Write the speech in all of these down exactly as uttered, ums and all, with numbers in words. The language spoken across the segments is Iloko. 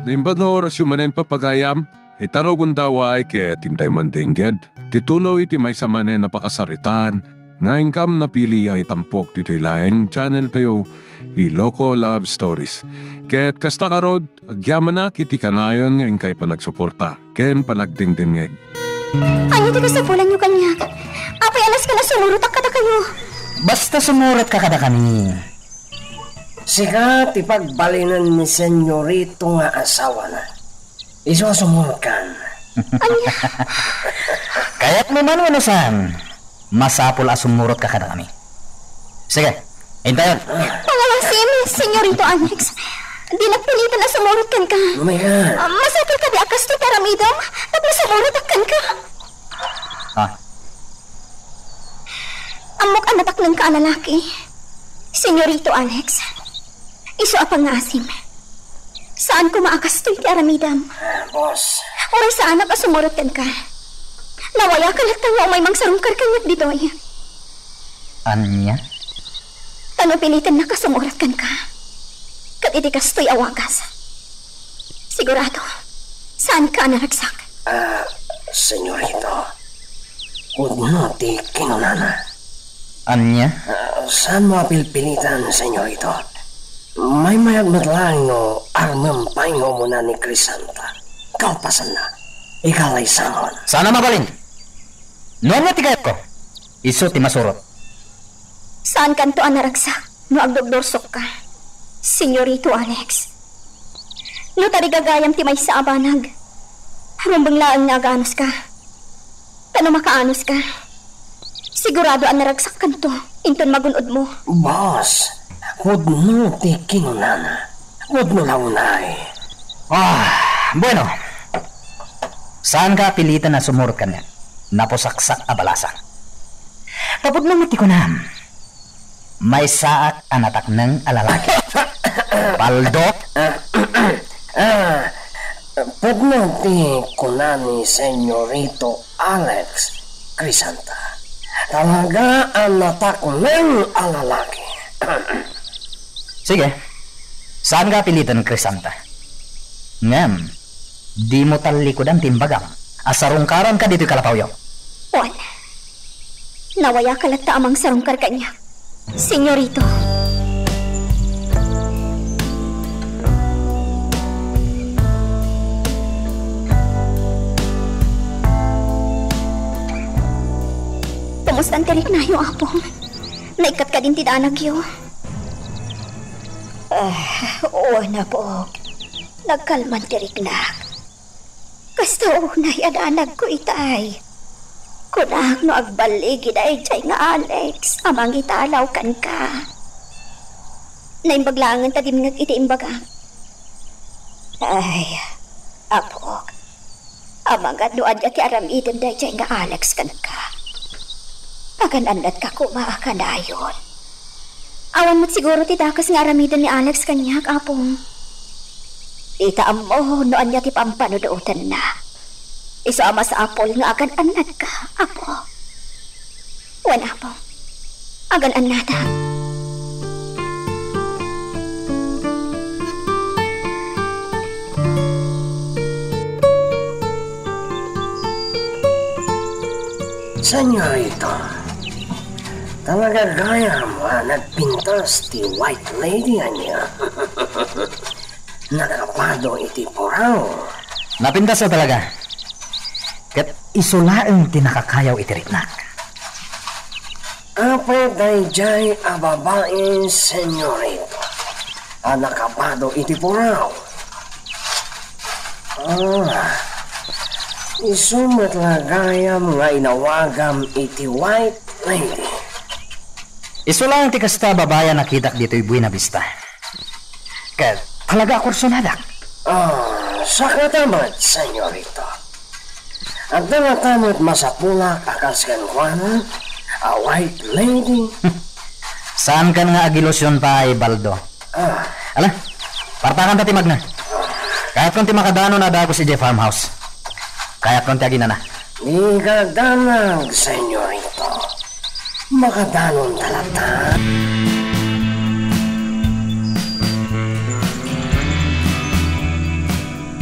Naimbag nga orasyo manen, papagayam, ita rugonda, uray ket intay mandengngeg ti tuloy ti maysa manen a pakasaritaan nga inkam napili a itampok ditoy laeng channel tayo, Iloko Love Stories. Ket kasta ngarud, agyamanak iti kanayon nga inkay panagsuporta ken panagdengdengngeg. Ania ti kasapulanyo kaniak? Apay, alas ka na sumurotak kadakayo. Basta sumurotka kadakami. Sika ti pagbalinen ni Senyorito nga asawana. Isu a sumurotkan. Ania? Kayatmo man wenno saan, masapul a sumurotka kadakami. Sige, intayon. Pangawasim, Senyorito Alex. Dinak pilitan a sumurot kenka. Oh my God. Ah, masapul kadi a kastoy ti aramidem tapno sumurotak kenka? Ah. Ammok a nataknengka a lalaki, Senyorito Alex. Isu a pangngaasim. Saan koma a kastoy ti aramidem. Ah, boss. Uray saanak a sumurot kenka. Nawayaka latta nga umay mangsarungkar kaniak ditoy. Ania? Ta no pilitennak a sumurot kenka, ket iti kastoy a wagas, sigurado, saanka a naragsak. Ah, Senyorito, pudno ti kinunana. Ania? Ah, saanmo a pilpilitan, Senyorito. Maymayag met laeng no armem pay nga umuna ni Crisanta. Kalpasanna, ikaw lay sangon. Saan a mabalin. No ania ti kayatko, isu ti masurot. Saankanto a naragsak no agdurdursokka, Senyorito Alex. No tarigagayam ti maysa a banag, rumbeng laeng nga aganuska. Ta no makaanuska, sigurado a naragsakkanto inton magun-odmo. Boss, pudno ti kinunana. Pudno la unay. Ah, bueno. Saanka a pilitan a sumurot kaniak. Napusaksak a balasa. Ta pudno met ti kunam. Maysaak a natakneng a lalaki. Baldo. Ah, pudno ti kuna ni Senyorito Alex, Crisanta. Talaga a natakneng a lalaki. Sige. Saanka a pilitan, Crisanta. Ngem, dimo tallikudan ti imbagam a sarungkaranka ditoy kalapawyo. Wen, nawayaka latta a mangsarungkar kaniak, Senyorito. Kumusta ti riknayo, Apo? Naikkat kadin ti danagyo? Ah, wen, Apok. Nagkalman ti riknak. Kasta unay a danagko itay. Kunak no agballigi daydiay nga Alex a mangitalaw kenka. Naimbag laengen ta dimngeg iti imbagam. Ay, Apok, amangan no ania ti aramidem daydiay nga Alex kenka. Agan-annatka koma a kanayon. Awan met siguro ti dakes nga aramiden ni Alex kaniak, Apo. Dita ammo no ania ti pampanunotenna. Isu a masapul nga agan-annadka, Apo. Wen, Apo, agan-annadak. Senyorito, talaga gayam a nagpintas ti White Lady, ania? Nakapado iti puraw. Napintas a talaga. Ket isu laeng ti nakakayaw iti riknak. Apay daydiay a babai, Senyorito, a nakapado iti puraw? Ah, isu met la gayam nga inawagam iti White Lady. Isu laeng ti kasta a babai a nakitak ditoy Buena Vista. Ket talaga a kursonadak. Ah, sakata met, Senyorito. Adda ngata met masapulak a kas kenkuana a White Lady? Saankan nga agilusion pay, Baldo. Ah. Ala, partakanta ti magna. Kayatkon ti makadanon a dagus idiay farmhouse. Kayatkon ti aginana. Dika danag, Senyorito. Makadanonta latta.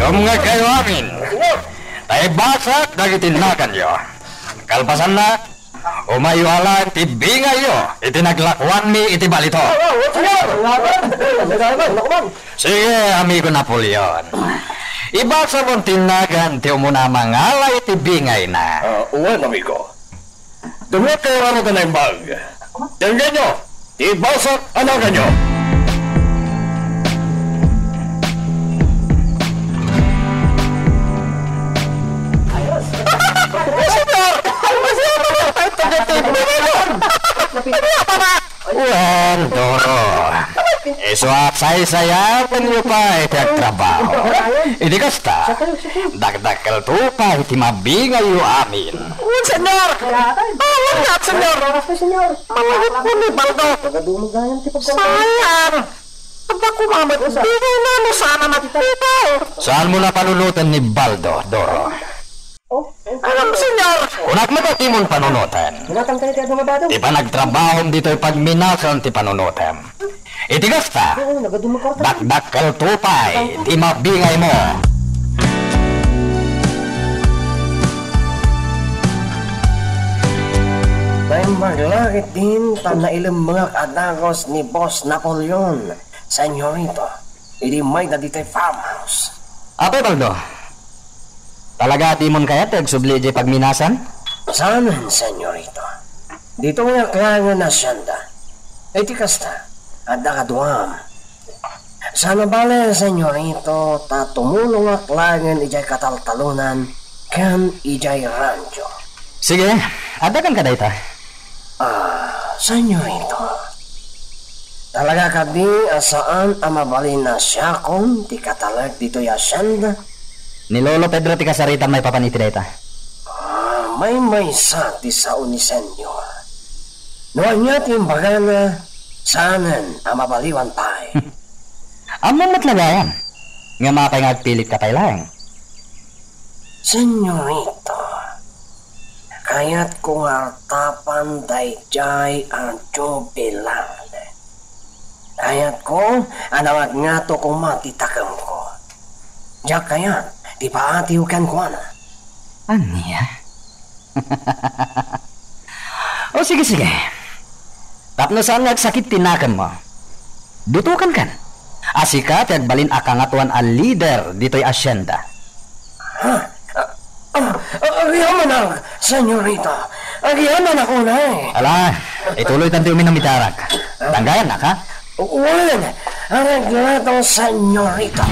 Umngegkayo amin. Ta ibasak dagiti naganyo. Kalpasanna, umayyo laeng ti bingayyo iti naglakuanmi iti balito. Sige, amigo Napoleon. Ibasam ti nagan ti umuna a mangala iti bingayna. Ah, wen, amigo. Dumngegkayo ngarud a naimbag. Denggenyo ti ibasak a naganyo. Señor! Wen, Doro. Isu a saysayaatenyo pay ti agtrabaho. Idi kasta, dakdakkelto pay ti mabingayyo amin. Wen, señor! Awan nga, señor! Malagipko ni Baldo. Saan? Adda koma met bingayna no saan a nagpita. Saanmo a panunoten ni Baldo, Doro. Alam, señor! Kunak met a dimon panunoten. Ti panagtrabahom ditoy pagminasan ti panunotem. Iti kasta, dakdakkelto pay ti mabingaymo. Naimbag la ketdin ta nailemmengak a dagus ni Boss Napoleon, Señorito, idi mayda ditoy farmhouse. Apay, Baldo? Talaga a dimon kayat ti agsubli idiay pagminasan? Saanen, Señorito. Ditoy a klaengen a hacienda. Iti kasta, adda kaduam. Saan a bale, Señorito, ta tumulongak laengen idiay kataltalonan ken idiay rancho. Sige, adda kan kadayta. Ah, Señorito, talaga kadi a saan a mabalin a siakon ti katalek ditoy a hacienda? Ni Lolo Pedro ti kasaritam maipapan iti dayta. Ah, maymaysa ti sao ni Señor. No ania ti imbagana, saanen a mabaliwan pay. Ammom met la gayam, ngem apay nga agpilitka pay laeng? Señorito, kayatko nga artapan daydiay a Joe Velarde. Kayatko a nangagngato koma ti takemko. Diak kayat ti paatiyo kenkuana. Ania? O, sige, sige. Tapno saan nga agsakit ti nakemmo, dutokankan a sika ti agbalin a Kangatoan a lider ditoy hacienda. Ha? Ah, ah, ah, agyamanak, Señorita. Agyamanak unay. Ala, ituloytan ti uminum iti arak. Danggayannak, ha? Wen, areglato, Señorita.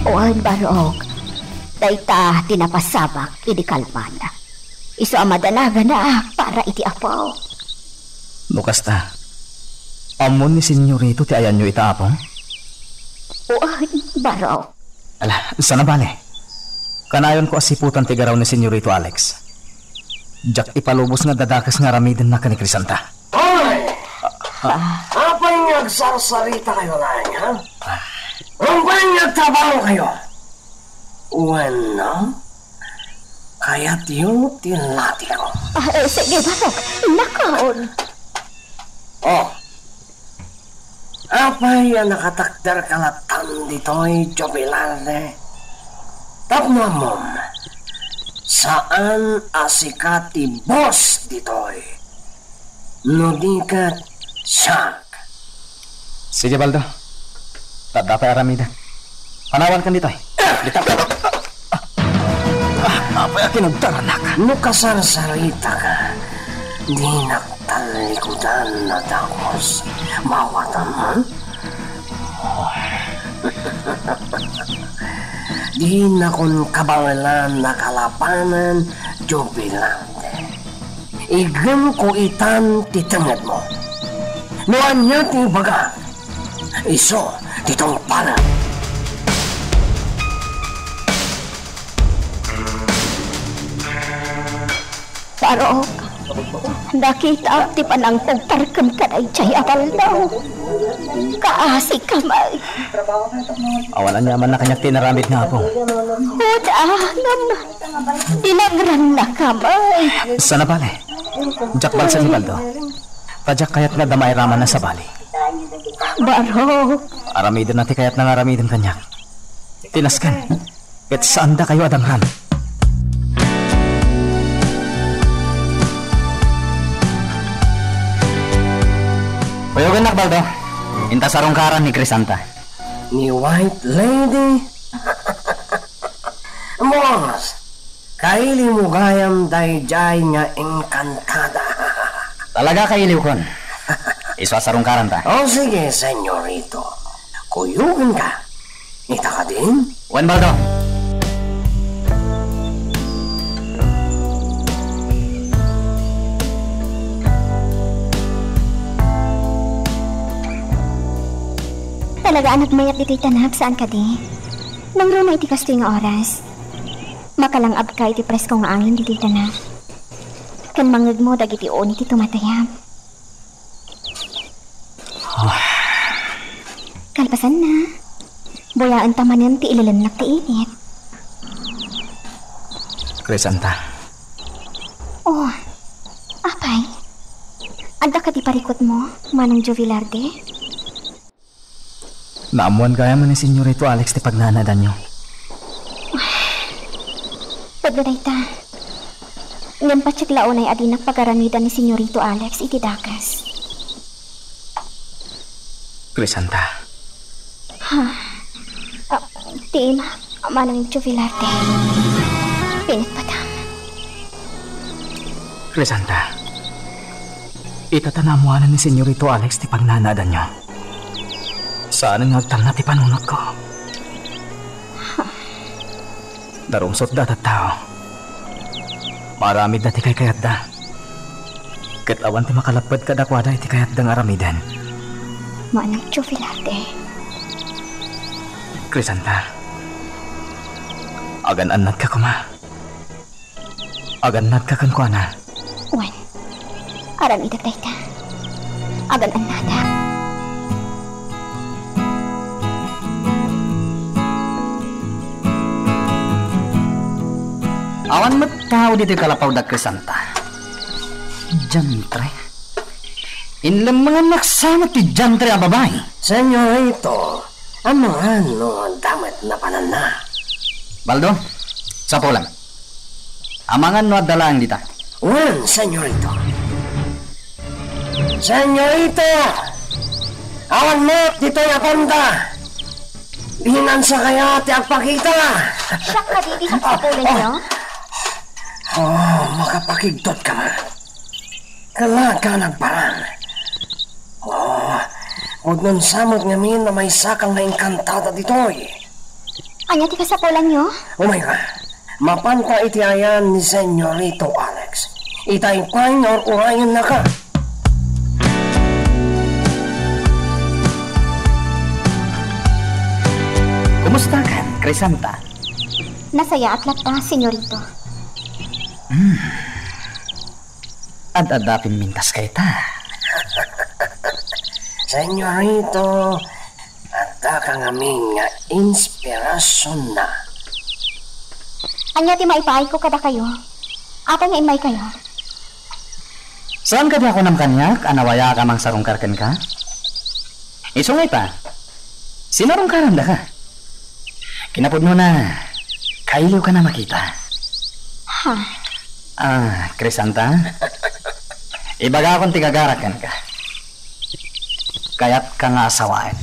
Wen, Barok. Dayta ti napasabak idi kalman. Isu a madanaganak para iti Apo. No kasta, ammon ni Señorito ti ayanyo ita, Apo? Wen, Barok. Ala, saan a bale. Kanayonko a siputan ti garaw ni Señorito Alex. Diak ipalubos nga adda dakes nga aramidenna ken ni Crisanta. Hoy! Apay nga agsarsaritakayo laeng, ha? Apay nga agtrabahokayo? Wenno, kayatyo ti latiko? Ah, eh, sige, Barok. Nakaon. Oh, apay a nakatakderka lattan ditoy, Joe Velarde? Tapno ammom, saan a sika ti boss ditoy. No di ket siak. Sige, Baldo. Ta adda pay aramidek. Panawankan ditoy. Dita. Ah, apay a kinugtaranak? No kasarsaritaka, dinak tallikudan a dagus. Maawatam, ha? Dinakon kabaelan a kalapanen, Joe Velarde. Igemko itan ti tengngedmo. No ania ti ibagak, isu ti tungpalem. Barok, nakitaak ti panangkugtarkem kadaydiay a Baldo. Kaasika met. Awan aniamanna kaniak ti inaramid nga, Apo. Uda, ngem dinangrannaka met. Saan a bale. Diak balsen ni Baldo. Ta diak kayat nga adda mairaman a sabali. Barok. Aramidenna ti kayatna nga aramiden kaniak. Tinasken, ket saandakayo a dangran. Kuyogennak, Baldo. Inta sarungkaran ni Crisanta. Ni White Lady? Mos, kailiwmo gayam daydiay nga engkantada. Talaga kailiwkon. Isu a sarungkaranta. O sige, senyorito. Kuyogenka. Ita kadin? Wen, Baldo. Talaga a nagmayat ditoy tanak, saan kadi? Nangruna iti kastoy nga oras, makalangabka iti presko nga angin ditoy tanak, ken mangngegmo dagiti uni ti tumatayab. Kalpasanna, buyaenta manen ti ilelennak ti init. Crisanta. Oh, apay? Adda kadi parikutmo, Manong Joe Velarde? Naammoan gayam a ni Senyorito Alex ti pagnanadanyo. Pudno dayta. Ngem patiek la unay a dinak pagaramidan ni Senyorito Alex iti dakes. Crisanta. Ha? Ah, ti ima, Manong Joe Velarde. Pinatpatam. Crisanta. Ita ta naammoanan ni Senyorito Alex ti pagnanadanyo. Saanen nga agtalna ti panunotko. Narungsotda a tattao. Maaramidda ti kaykayatda. Ket awan ti makalapped kadakuada iti kayatda nga aramiden. Manong Joe Velarde. Crisanta, agan-annadka koma. Agannadka kenkuana. Wen, aramidek dayta. Agan-annadak. Awan met tao ditoy kalapawda, Crisanta. Diantre. Inlemmengannak sa met ti diantre a babai. Senyorito, amangan no adda met napananna. Baldo, sapulam. Amangan no adda laeng dita. Wen, senyorito. Senyorito! Awan met ditoy a banda! Binansa kaya ti agpakita? Siak kadi ti sapsapulenyo? Oh, makapakigtot ka man. Kalaga nagparang. Oh, pudnon sa met ngamin a maysa kang naengkantada ditoy. Ania ti kasapulanyo? Umay ka. Mapanta iti ayan ni Senyorito Alex. Itay pay nga ur-urayennaka. Kumusta kan, Crisanta? Nasayaat latta, Senyorito. Hmm. Ad-adda pimmintas kayta. Senyorito, adda ka ngamin nga inspirasionna. Ania ti maipaayko kadakayo? Apay nga immaykayo? Saan kadi a kunam kaniak a nawayaak a mangsarungkar kenka? Isu nga ita, sinarungkarandaka. Kinapudnona, kailiwkan a makita. Ha? Ah, Crisanta? Ibagakon ti gagarak kenka. Kayatka nga asawaen.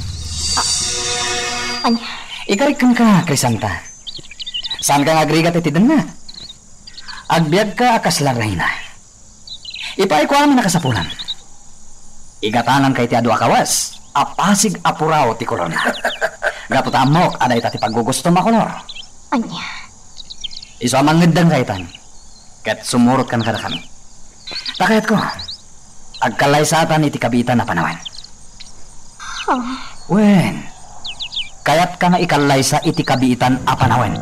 Ah, ania? Ikarik kenka, Crisanta. Saanka nga agrigat iti dennak. Agbiagka a kasla reyna. Ipaayko amin a kasapulan. Igatananka iti adu a kawas a pasig a puraw ti kolorna. Gapu ta ammok a dayta ti paggugustom a kolor. Ania? Isu a mangngeddanka itan, ket sumurotkan kadakami. Ta kayatko, agkallaysatan iti kabiitan a panawen. Ha? Wen, kayatka nga ikallaysa iti kabiitan a panawen.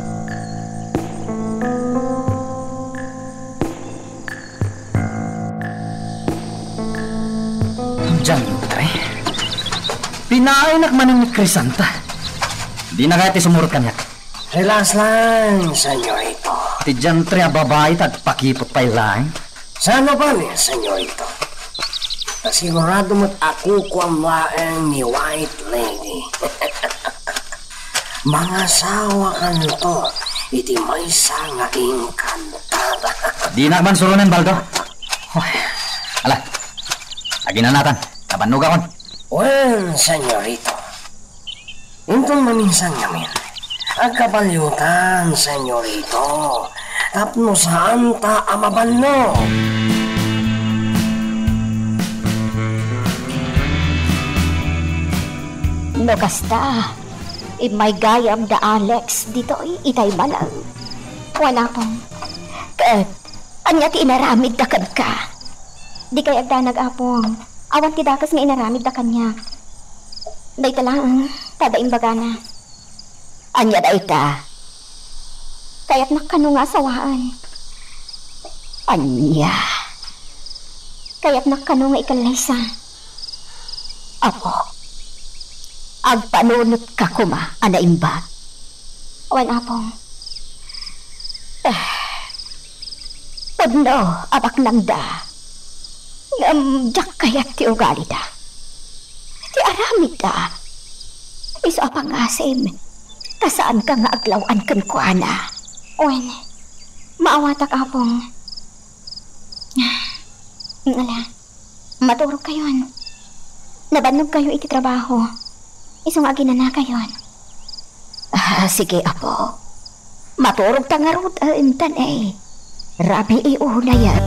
Diantre. Pinaaynak manen ni Crisanta. Dina kaya ti sumurot kaniak? Relax lang, senyorito. Ti diantre a babai ta agpakipot pay laeng. Saan a bale, senyorito? Sigurado met a kukuam laeng ni White Lady. Mangasawakanto iti maysa nga engkantada. Dinak man suronen, Baldo. Ala, aginanatan, nabannogakon. Wen, senyorito. Inton maminsan ngamin, agkabaliotan, senyorito, tapno saanta a mabannog. No kasta, immay gayam da Alex ditoy itay manang. Wen, Apong. Ket, ania ti inaramidda kenka? Dikay agdanag, Apong. Awan ti dakes nga inaramidda kaniak. Dayta laeng, ta adda imbagana. Ania dayta? Kayatnak kano nga asawaen. Ania? Kayatnak kano nga ikallaysa. Apo, agpanunotka koma a naimbag. Wen, Apong. Ah, pudno a baknangda. Ngem diak kayat ti ugalida. Ti aramidda. Isu a pangasim, ta saanka nga aglaw-an kenkuana. Wen, maawatak, Apong. Ala, maturogkayon. Nabannogkayo iti trabaho. Isu nga aginanakayon. Ah, sige, Apo. Maturogta ngarud, eh, intan, eh. Rabii unay, ah.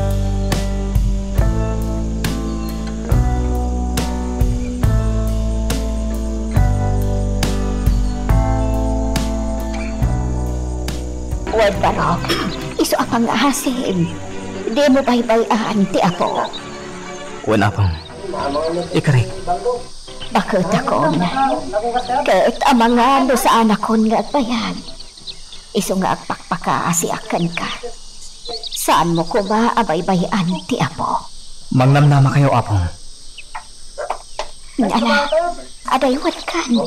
Wen, barok, isu a pangasim. Dimo baybay-an ti Apo. Wen, Apong. Ikarik. Baketakon. Ket amangan no saanakon nga agbayag. Isu nga agpakpakaasiak kenka. Saanmo koma a baybay-an ti Apo. Mangnamnamakayo, Apong. Ala, adaywankan.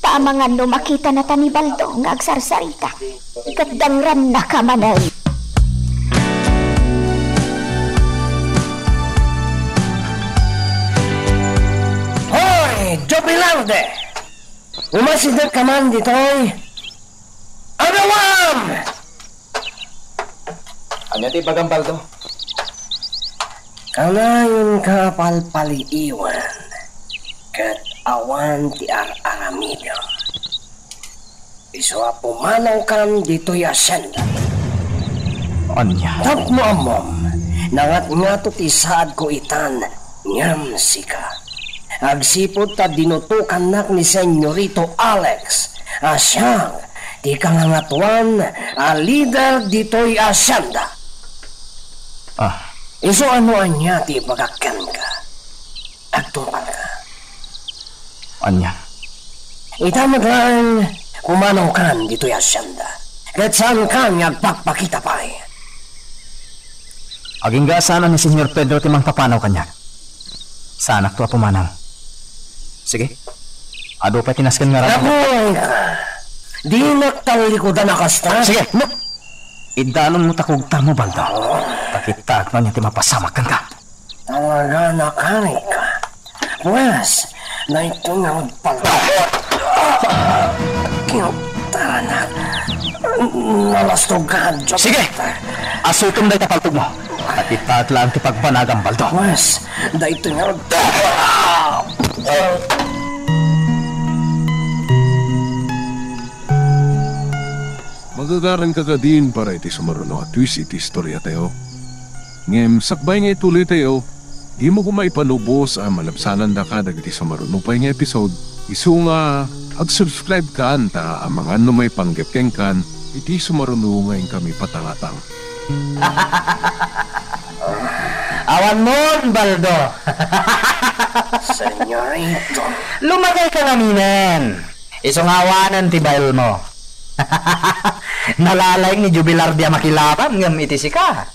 Ta amangan no makitanata ni Baldo nga agsarsarita, ket dangrannaka manen. Hoy, Jobilarde! Umasidegka man ditoy? Agawam! Ania ti ibagam, Baldo? Kanayonka a palpaliiwan ket awan ti ar-aramidem. Isu a pumanawkan ditoy asienda. Ania? Tapno ammom, nangatngato ti saadko itan ngem sika. Agsipud ta dinutokannak ni Senyorito Alex a siak ti kangangatuan a lider ditoy asienda. Ah. Isu a no ania ti ibagak kenka, agtungpalka. Ania? Ita met laeng, pumanawkan ditoy asienda. Ket saanka nga agpakpakita pay. Agingga a saan a ni Senyor Pedro ti mangpapanaw kaniak. Saanakto a pumanaw. Sige. Adu pay ti nasken nga raman. Nabuhay ka. Dinak tallikudan a kasta. Sige, no. Idalonmo ta kugtangmo, Baldo. Ta kittaak no ania ti mapasamak kenka. Talaga nakarik ka. Pues, daytoy nga agpalta. Kinutaranak. Nalastog ka, Jupiter. Sige! Asutom dayta paltogmo. Nakitaak laeng ti pagbanagam, Baldo. Pues, daytoy nga agpalta. Magagaranka kadin para iti sumaruno a twist iti istoriatayo. Ngem sakbay nga ituloytayo, dimo koma ipalubos a malabsanandaka dagiti sumaruno pay nga episode, isu nga ag-subscribe kan ta amangan no maipanggep kenkan iti sumaruno nga inkami patangatang. Awanmon, Baldo! Senyorito. Lumagayka ngaminen. Isu nga awanen ti baelmo. Nalalaing ni Jubilar dia makilaban ngem iti sika.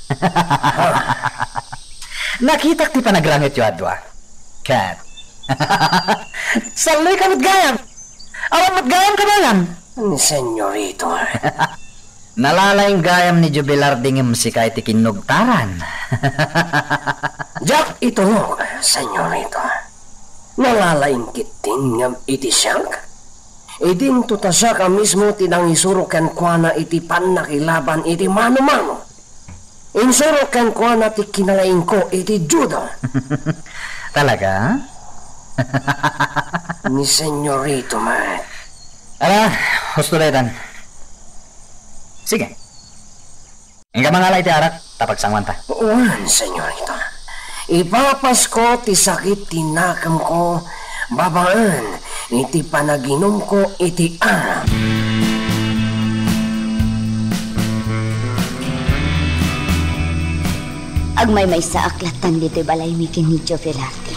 Nakitak ti panagrangityo a dua. Ket. Salloyka met gayam. Awan met gayam, kabayan. Senyorito. Nalalaing gayam ni Jubilar di ngem sika iti kinnugtaran. Diak itulok. Senyorito, nalalaing ketdin ngem iti siak? Idinto ta siak a mismo ti nangisuro kenkuana iti pannakilaban iti mano-mano. Insuro kenkuana ti kinalaingko iti judo. Talaga? Ni Senyorito met. Ala, husto daytan. Sige. Inka mangala iti arak, ta pagsanguanta. Wen, senyorito. Ipapasko ti sakit ti nakemko babaen iti panaginumko iti arak. Agmaymaysaak lattan ditoy balaymi ken ni Joe Velarde.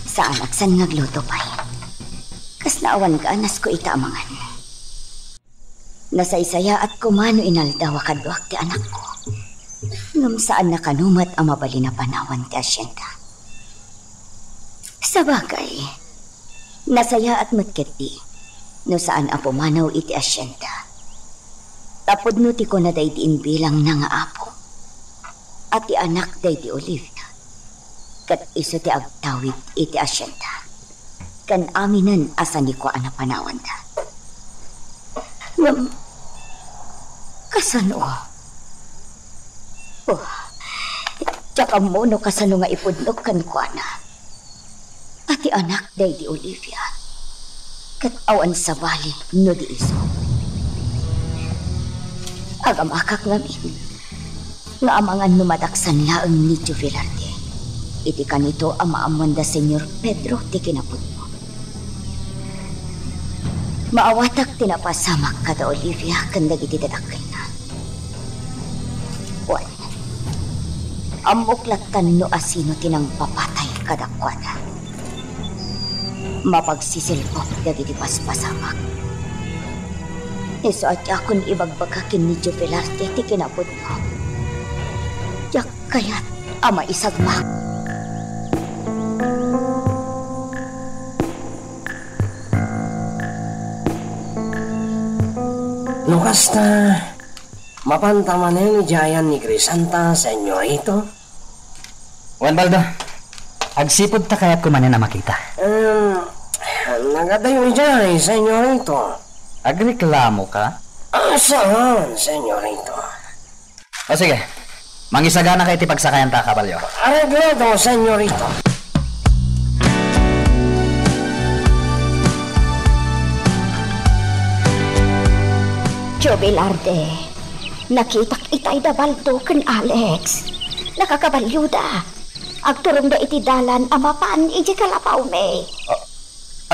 Saanak saan nga agluto pay. Kasla awan gaanasko ita a mangan. Nasaysayaat koma no inaldaw a kaduak ti anakko. Ngem saan na kano met a mabalin a panawan ti asienda. Sabagay, nasayaat met ketdi no saan a pumanaw iti asienda. Tapno ti kuna daydi imbilangna nga apo, a ti anak daydi Olivia, ket isu ti agtawid iti asienda, ken aminen a sanikua a napanawanda. Ngem, kasano? Oh, diak ammo no kasano nga ipudnok kenkuana. A ti anak daydi Olivia, ket awan sabali no di isu. Agamakak ngamin nga amangan no madaksan laeng ni Joe Velarde iti kanito a maammoan da Senyor Pedro ti kinapudno. Maawatak ti napasamak kada Olivia ken dagiti dadakkelna. Wen, ammok lattan no asino ti nangpapatay kadakuada. Mapagsisilpok dagiti paspasamak. Isu a diakon ibagbaga ken ni Joe Velarde ti kinapudno. Diak kayat a maisagmak. No kasta, mapanta manen idiay ayan ni Crisanta, senyorito? Wen, Baldo. Agsipud ta kayatko manen a makita. Em, nagadayo idiay, senyorito. Agreklamoka? Ah, saan, senyorito? O sige, mangisaganaka iti pagsakayanta a kabalio. Areglado, senyorito. Joe Velarde, nakitak itay da Baldo ken Alex. Nakakabalioda. Agturongda iti dalan a mapan idiay Calapaume. Ah,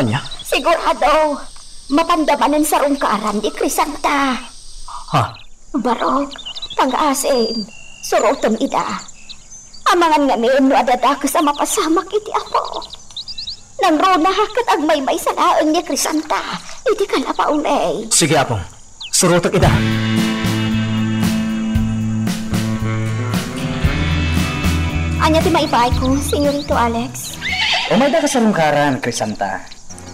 ania? Sigurado, mapanda manen sarungkaran ni Crisanta. Ha? Barok, pangaasim, surotem ida. Amangan ngamin no adda dakes a mapasamak iti Apo. Nangruna ket agmaymaysa laeng ni Crisanta iti Calapaume. Sige, Apong. Surotek ida. Ania ti maipaayko, Senyorito Alex? Umayda ka sarungkaran, Crisanta.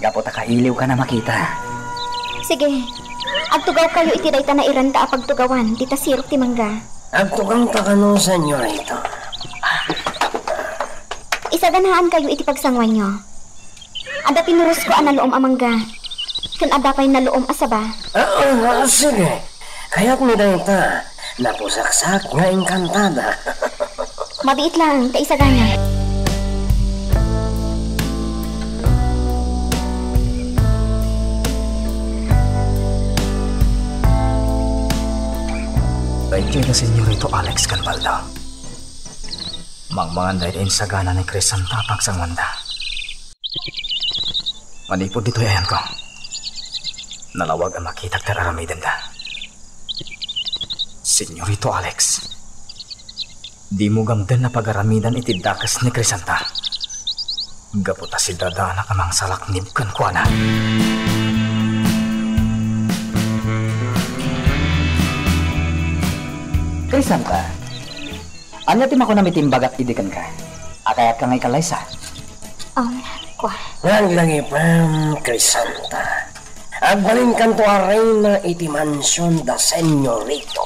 Gapu ta kailiwkan a makita. Sige. Agtugawkayo iti dayta nairanta a pagtugawan, dita sirok ti mangga. Agtugawta kano, senyorito? Isaganaankayo iti pagsanguanyo. Adda pinurosko a naluom a mangga, ken adda pay naluom a saba. Ah, ah, sige. Kayatmi dayta. Napusaksak nga engkantada. Mabiit laeng ta isagana. Daytoy da Senyorito Alex ken Baldo. Mangmangan daydi insagana ni Crisanta a pagsanguanda. Manipud ditoy ayanko, nalawag a makitak ti ar-aramidenda. Senyorito Alex, dimo gamden a pagaramidan iti dakes ni Crisanta. Gapu ta sidadaanak a mangsalaknib kenkuana. Crisanta, ania ti makunam iti imbagak idi kenka? A kayatka nga ikallaysa? Um, kua. Laglagipem, Crisanta. Agbalinkanto a reyna iti mansion da Senyorito.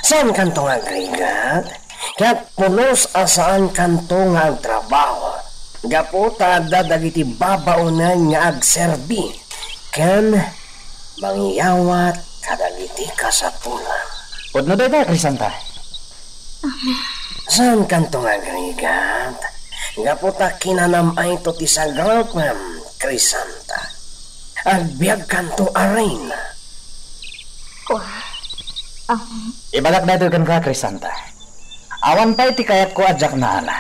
Saankanto nga agrigat? Ket pulos a saankanto nga agtrabaho, gapu ta adda dagiti babaonen nga agserbi ken mangiyawat kadagiti kasapulan. Pudno dayta, Crisanta. Saankanto nga agrigat, gapu ta kinanam-ayto ti sagapem, Crisanta. Agbiagkanto a reyna. Kua, ah. Ibagak daytoy kenka, Crisanta. Awan pay ti kayatko a diak naala.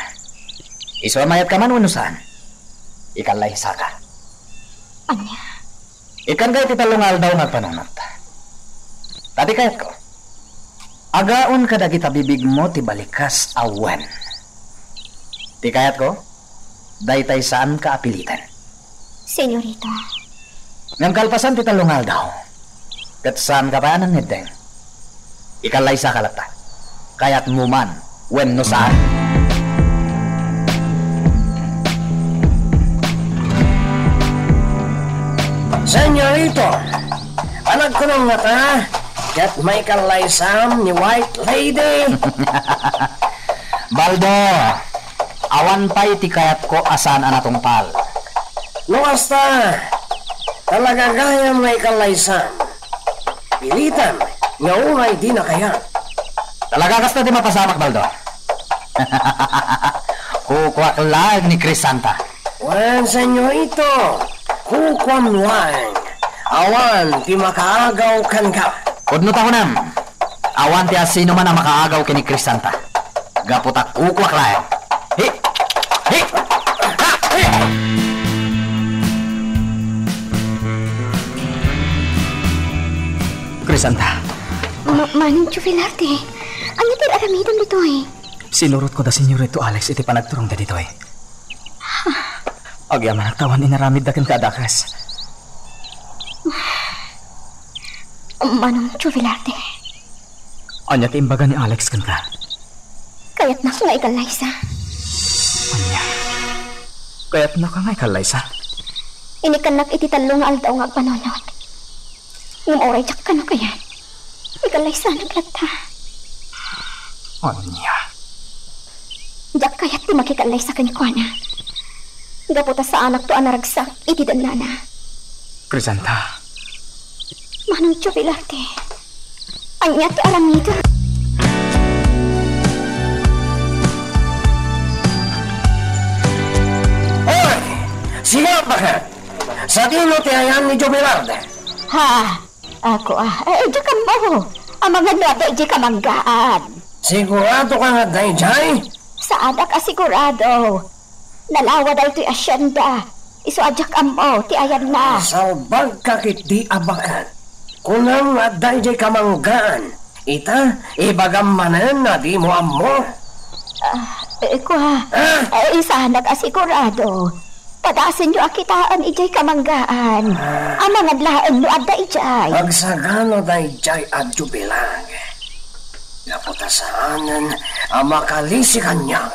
Isu a mayat ka man wenno saan, ikallaysaka. Ania? Ikkanka iti tallo nga aldaw nga agpanunot. Ta ti kayatko, agaon kadagita bibigmo ti balikas a wen. Ti kayatko, daytay saanka a piliten. Senyorita. Ngem kalpasan ti tallo nga aldaw, ket saanka pay a nangngeddeng. Ikallaysaka latta. Kayatmo man wenno saan. Senyorito, panagkunam ngata, ket maikallaysam ni White Lady. Baldo, awan pay ti kayatko a saan a natungpal. No kasta, talaga gayam nga ikallaysam. Pilitam nga uray dina kayat. Talaga kasta ti mapasamak, Baldo. Kukuak laeng ni Crisanta. Wen, senyorito, kukuam laeng. Awan ti makaagaw kenka. Pudno ta kunam, awan ti asinoman a makaagaw ken ni Crisanta. Gapu ta kukuak laeng. Hi! Hi! Ha! Hi! Crisanta. Ma-, Manong Jovelarte, ania ti aramidem ditoy? Sinurotko da Senyorito Alex iti panagturongda ditoy. Agyamanak ta awan inaramidda kenka a dakes. Manong Jovelarte. Ania ti imbaga ni Alex kenka? Kayatnak nga ikallaysa. Ania? Kayatnaka nga ikallaysa? Inikkannak iti tallo nga aldaw nga agpanunot. Ngem uray diak kano kayat, ikallaysanak latta. Ania? Diak kayat ti makikallaysa kenkuana. Gapu ta saanakto a naragsak iti dannana. Crisanta. Manong Jovelarte, ania ti aramidem? Oy! Sino, baket? Sadino ti ayan ni Jovelarte? Ha? Ako, ah, eh, diak ammo. Amangan no adda idiay kamanggaan. Siguradoka nga adda idiay? Saanak a sigurado. Nalawa daytoy asienda. Isu a diak ammo ti ayanna. Salbagka ketdi a baket. Kunam nga adda idiay kamanggaan. Ita, ibagam manen a dimo ammo. Ah, eh, kua. Ah? Eh, saanak a sigurado. Padasenyo a kitaen idiay kamanggaan. Ah. Amangan laeng no adda idiay. Agsagana daydiay a jubilag. Gapu ta saanen a makalisi kaniak.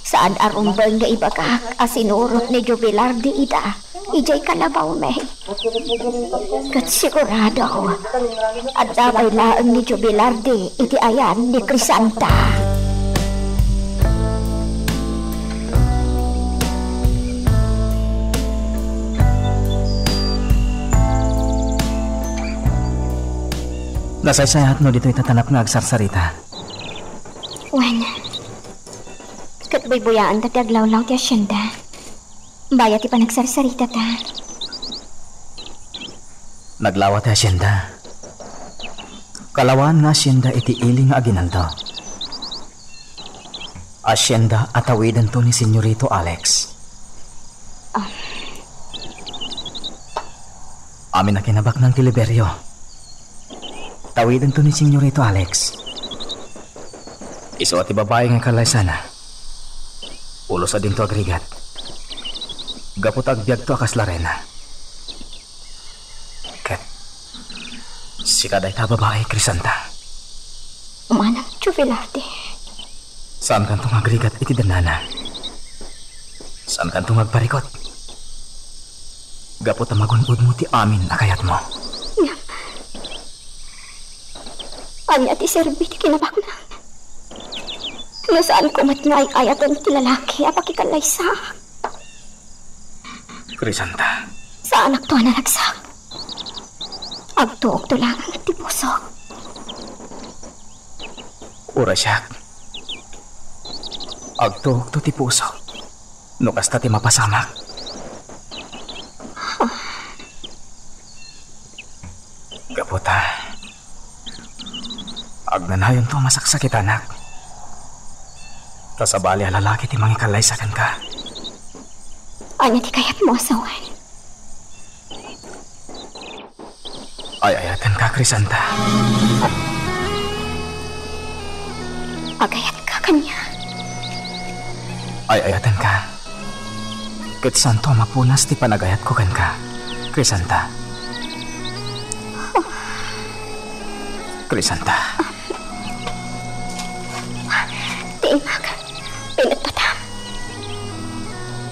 Saan a rumbeng nga ibagak a sinurot ni Jovelarte ida idiay kalabawmi. Ket sigurado, adda pay laeng ni Jovelarte iti ayan ni Crisanta. Nasaysayaatmo ditoy tatanap nga agsarsarita. Wen, ket buybuyaenta ti aglawlaw ti asienda. Bayat ti panagsarsaritata. Naglawa ti asienda. Kalawaan nga asienda iti ili nga aginaldo. Asienda a tawidento ni Senyorito Alex. Ah. Amin a kinabaknang ti Liberio. Tawidento ni Senyorito Alex. Isu a ti babai nga kalaysana. Pulos a dinto agrigat. Gapu ta agbiagto a kasla reyna. Ket sika dayta a babai, Crisanta. Manang Jovelarte. Saankanto nga agrigat iti dannana. Saankanto nga agparikut. Gapu ta magun-odmo ti amin a kayatmo. Ngem, Ania ti serbi ti kinabaknang? No saanko met nga ay-ayaten ti lalaki a pakikallaysaak. Crisanta. Saanakto a naragsak. Agtuokto laeng ti pusok. Uray siak. Agtuokto ti pusok. No kasta ti mapasamak. Gapu ta, agnanayonto a masaksakitanak. Ta sabali a lalaki ti mangikallaysa kenka. Ania ti kayatmo a sawen? Ay-ayatenka, Crisanta. Agayatka kaniak? Ay-ayatenka. Ket saanto a mapunas ti panagayatko kenka, Crisanta. Crisanta. Ti imak, pinetpatam.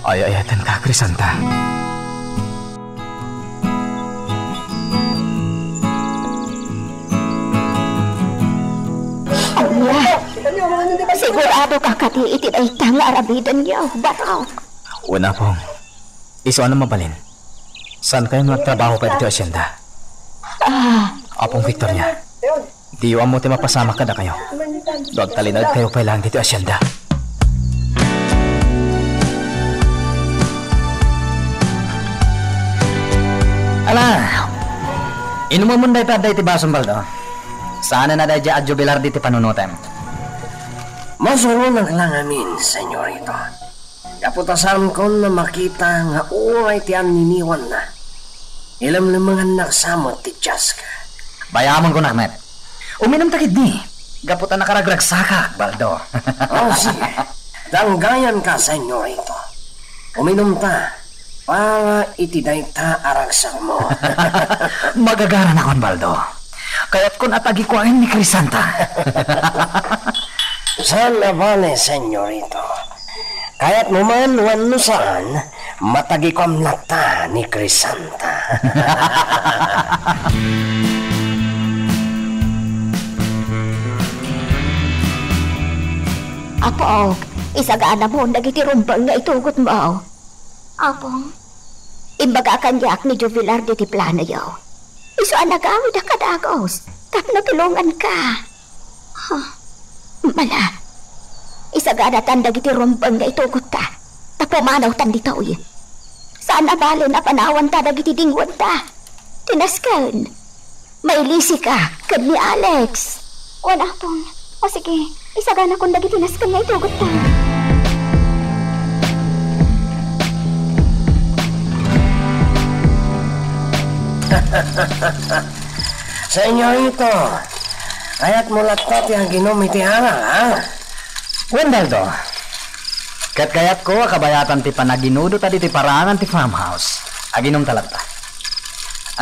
Ay-ayatenka, Crisanta. Ania? Siguradoka kadi iti dayta nga arabidenyo, Barok? Wen, Apong. Isu a mabalin. Saankayo nga agtrabaho pay ditoy asyenda? Ah. Apong Victoria. Diyo ammo ti mapasamak kadakayo. No agtalinaedkayo pay laeng ditoy asyenda. Ala, inumemon dayta adda iti basom, Baldo. Saanen a daydiay a jubilar diti panunotem. Masuronak la ngamin, senyorito. Gapu ta saankon a makita nga uray ti anniniwanna, ilemlemengannak sa met ti Chaska. Bayamon kunak met. Uminumta ketdi. Gapu ta nakaragragsakak, Baldo. Oh, sige. Danggayanka, senyorito. Uminumta para iti dayta a ragsakmo. Magagaranakon, Baldo. Kayatkon a tagikuaen ni Crisanta. Saan a bale, senyorito. Kayatmo man wenno saan, matagikuam latta ni Crisanta. Apok, isaganamon dagiti rumbeng nga itugotmo. Apong, imbaga kaniak ni Jubilar diti planoyo. Isu a nagawid a kadagus tapno tulonganka. Huh. Mala, isaganatan dagiti rumbeng nga itugotta, ta pumanawtan ditoy. Saan a balen a panawanta dagiti dingwenta. Ti nasken, mailisika ken ni Alex. Wen, Apong. O sige, isaganakon dagiti nasken nga itugotta. Senyorito, kayatmo latta ti aginum iti arak, a? Wen, Baldo. Ket kayatko a kabayatan ti panaginudo ta ditoy paraangan ti farmhouse. Aginumta latta.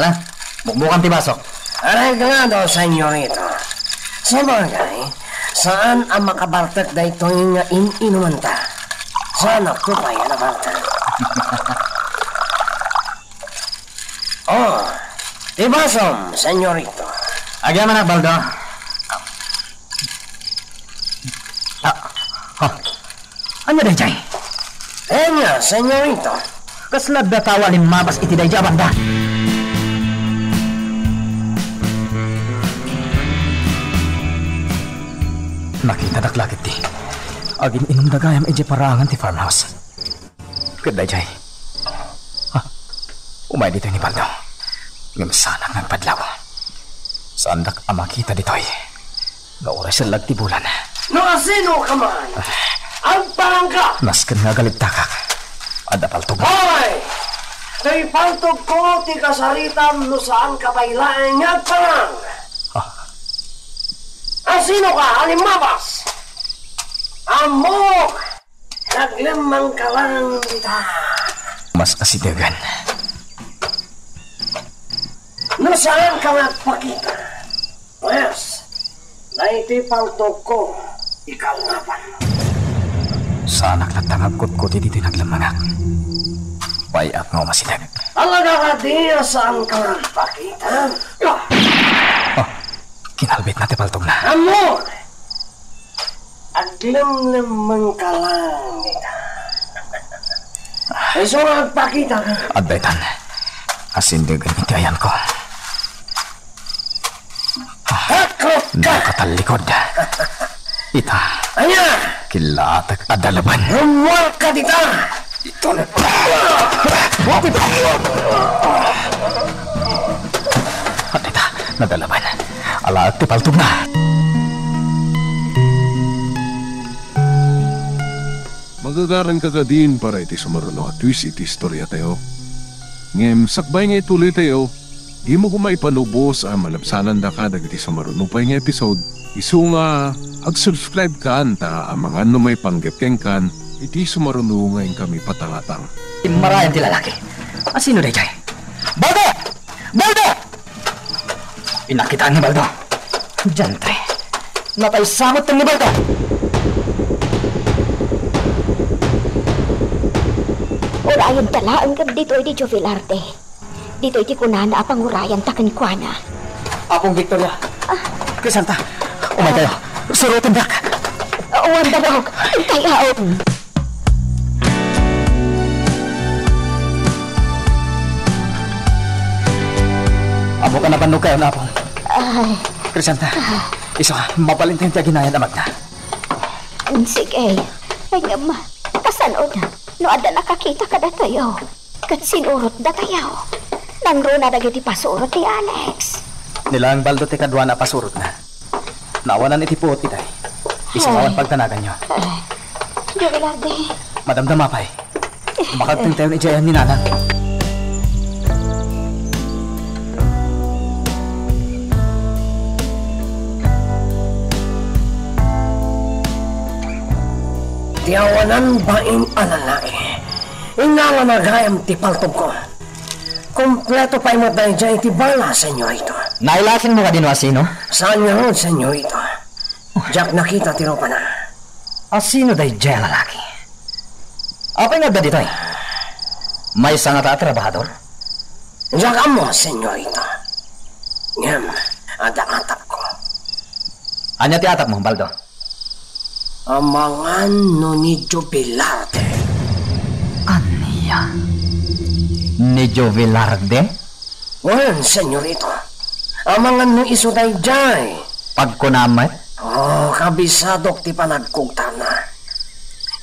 Ala, bukbukan ti basok. Areglado, senyorito. Sabagay, saan a makabartek daytoy nga in-inumanta. Saanakto pay a nabartek. Oh, ti basom, senyorito. Agyamanak, Baldo. Ah, ha. Ania daydiay? Ania, senyorito. Kasla adda tao a limmabas iti daydiay a banda. Nakitadak la ketdi. Agin-inumda gayam idiay paraangan ti farmhouse. Ket daydiay. Ha? Umay ditoy ni Baldo. Ngem saanak nga agpadlaw. Saandak a makita ditoy. No uray sellag ti bulan. No asinoka man, agparangka. Nasken nga agalibtakak. Adda paltog. Hoy! Toy paltogko ti kasaritam no saanka pay laeng nga agparang. Ah. Asinoka a limmabas? Ammok! Naglemmangka lang dita. Mas asidegen. No saanka nga agpakita, pwes, daytoy paltogko, ikalnapan. Saanak latta nga agkutkuti ditoy naglemmengak. Pay-ak nga umasideg. Talaga kadi a saanka nga agpakita? Ah! Ah! Kinal- Bitna ti paltogna. Ammo! Aglemlemmengka lang ita. Isu nga agpakita. Adda itan. Asindegen iti ayanko. Hakrot ka! Nakatallikod. Ita. Ania? Killatek a dalaban. Rummuarka dita! Ita. Adda ita. Nadalaban. Alaek ti paltogna. Magagaranka kadin para iti sumaruno a twist iti istoriatayo. Ngem sakbay nga ituloytayo, dimo koma ipanubos a malabsanandaka dagiti sumaruno pay nga episode. Isu nga, ag-subscribe kan ta amangan no maipanggep kenkan iti sumaruno nga inkami patangatang. Immarayan ti lalaki. Asino daydiay? Baldo! Baldo! Innak kitaen ni Baldo. Diantre. Nataysa met ni Baldo. Urayenta laeng ket ditoy ni Jovelarte. Ditoy ti kunana a pangurayanta kenkuana. Apong Victoria. Ah. Crisanta, umaykayo. Surotendak. Awan, Barok. Intayaon. Ammok a nabannogkayon, Apong. Ay. Crisanta, isu, mabalintayon ti aginayan a magna. Sige. Ngem, kasano no adda nakakita kadatayo? Ket sinurot datayo. Nangruna dagiti pasurot ni Alex. Ni laeng Baldo ti kaduana a pasurotna. Naawanan iti puot itay. Isu nga awan pagdanaganyo. Eh, Jovelarte. Madamdama pay. Makagtengtayon idiay ayan ni Nanang. Ti awanan bain a lalaki. Inalana gayam ti paltogko. Kompleto pay met daydiay ti bala, senyorito. Nailasinmo kadi no asino? Saan ngarud, senyorito. Diak nakita ti rupana. Asino daydiay a lalaki? Apay nga adda ditoy? Maysa ngata a trabahador? Diak ammo, senyorito. Ngem, adda atapko. Ania ti atapmo, Baldo? Amangan no ni Jovelarte. Ania? Ni Jovelarte? Wen, senyorito. Amangan no isu daydiay. Pagkunam met? Oh, kabisadok ti panagkugtarna.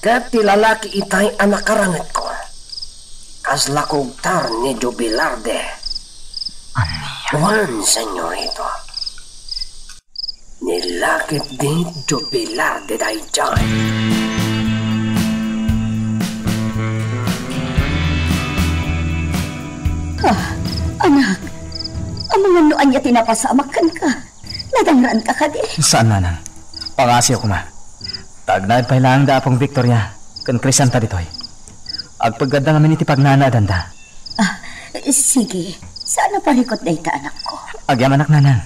Ket ti lalaki itay a nakarangetko. Kasla kugtar ni Jovelarte. Ania? Wen, senyorito. Nilakip ni Jovelarte daydiay. Ah, anak, amangan no ania ti napasamak kenka. Nadangranka kadi? Saan, Nanang. Pangaasiyo koma. Tagnaed pay laeng da Apong Victoria ken Crisanta ditoy. Agpeggadda ngamin iti pagnanaedanda. Ah, sige. Saan a parikut dayta, anakko? Agyamanak, Nanang.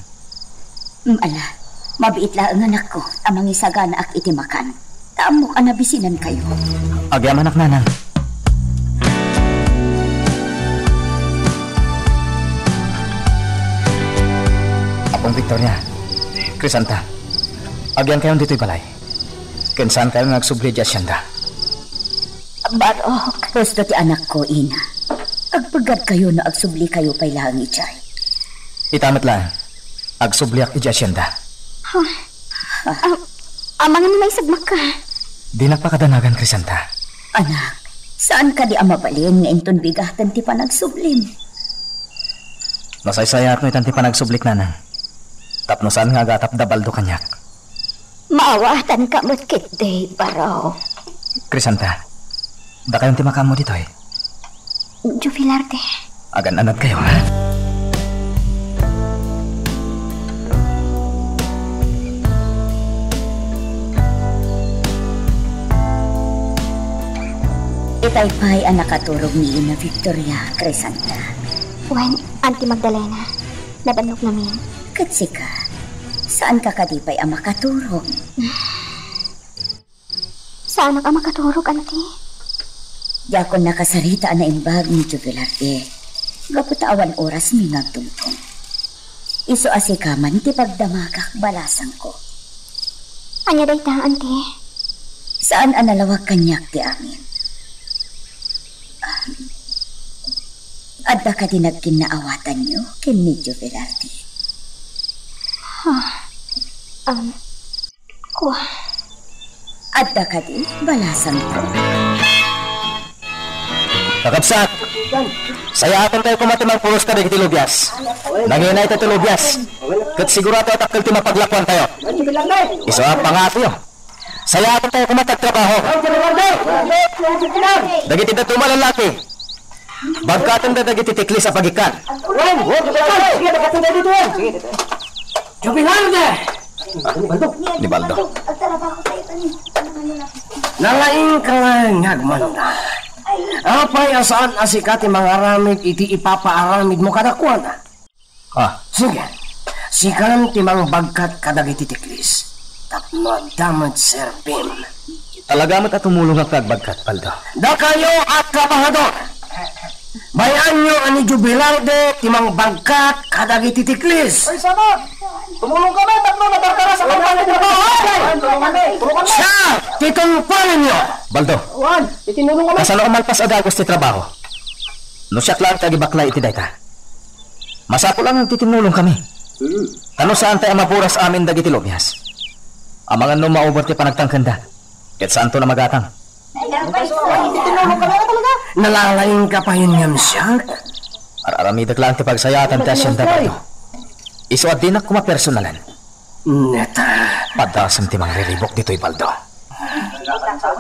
Mm, ala, mabiit laeng, anakko, ta mangisaganaak iti makan. Ta ammok a nabisinankayo. Agyamanak, Nanang. Apong Victoria, Crisanta, agyankayon ditoy balay. Ken saankayo nga agsubli iti asienda. Barok. Husto ti anakko, ina. Agpeggadkayo no agsublikayo pay laeng idiay. Ita met laeng, agsubliak iti asienda. Ha? Ah, amangan no maisagmakka. Dinak pakadanagan, Crisanta. Anak, saan kadi a mabalin nga inton bigaten ti panagsublim? Nasaysayaat no itan ti panagsublik, Nanang. Tapno saan nga agatap da Baldo kaniak. Maawatan ka met ketdi, Barok. Crisanta, dakayon ti makaammo ditoy. Jovelarte. Agan-anadkayo, ha? Itay pay a nakaturog ni Ina Victoria, Crisanta. Wen, Auntie Magdalena, nabannog ngamin. Ket sika, saanka kadi pay a makaturog? Saanak a makaturog, Auntie. Diakon nakasarita a naimbag ni Jovelarte. Gapu ta awan orasmi nga agtungtong. Isu a sika man ti pagdamagak, balasangko. Ania dayta, Auntie? Saan a nalawag kaniak ti amin. Ah, adda kadi nagkinnaawatanyo ken ni Joe Velarde? Ah, um, Kua. Adda kadi, balasangko? Kakabsat, sayaatentayo koma ti mangpuros kadagiti lubias. Nanginay tayo ti lubias. Ket sigurado a dakkel ti mapaglakuantayo. Isu a pangatoyo. Sayaatentayo koma ti agtrabaho. Dagiti dadduma a lallaki, bagkatenda dagiti tiklis a pagikkan. Jubilarte! Ni Baldo. Nalaingka laeng nga agmanda. Apay a saan a sika ti mangaramid iti ipapaaramidmo kadakuada? Ah. Sige, sikan ti mangbagkat kadagiti tiklis tapno adda met serbim. Talaga met a tumulongak nga agbagkat, Baldo. Dakayo a trabahador, bay-anyo a ni Jubilarde ti mangbagkat kadagiti tiklis. Ay, sama! Tumulong kami tapno nabarkara sa kampanya ti trabaho. Siak ti tungpalenyo. Baldo, Juan, itinulong kami. Kasano a malpas a dagus ti trabaho? No siak laeng ti agibaklay iti dayta, masapul a nagtitinulong kami. Hmm. Kano saantay a maburas amin dagiti lubias? Amangan no mauber ti panagtangkenda, ket saanton a magatang. Nalalaingka payen ngem siak? Ar-aramidek laeng ti pagsayaatan ti asienda, Baldo. Isu a dinak koma personalan. Neta. Padasem ti mangriribuk ditoy, Baldo.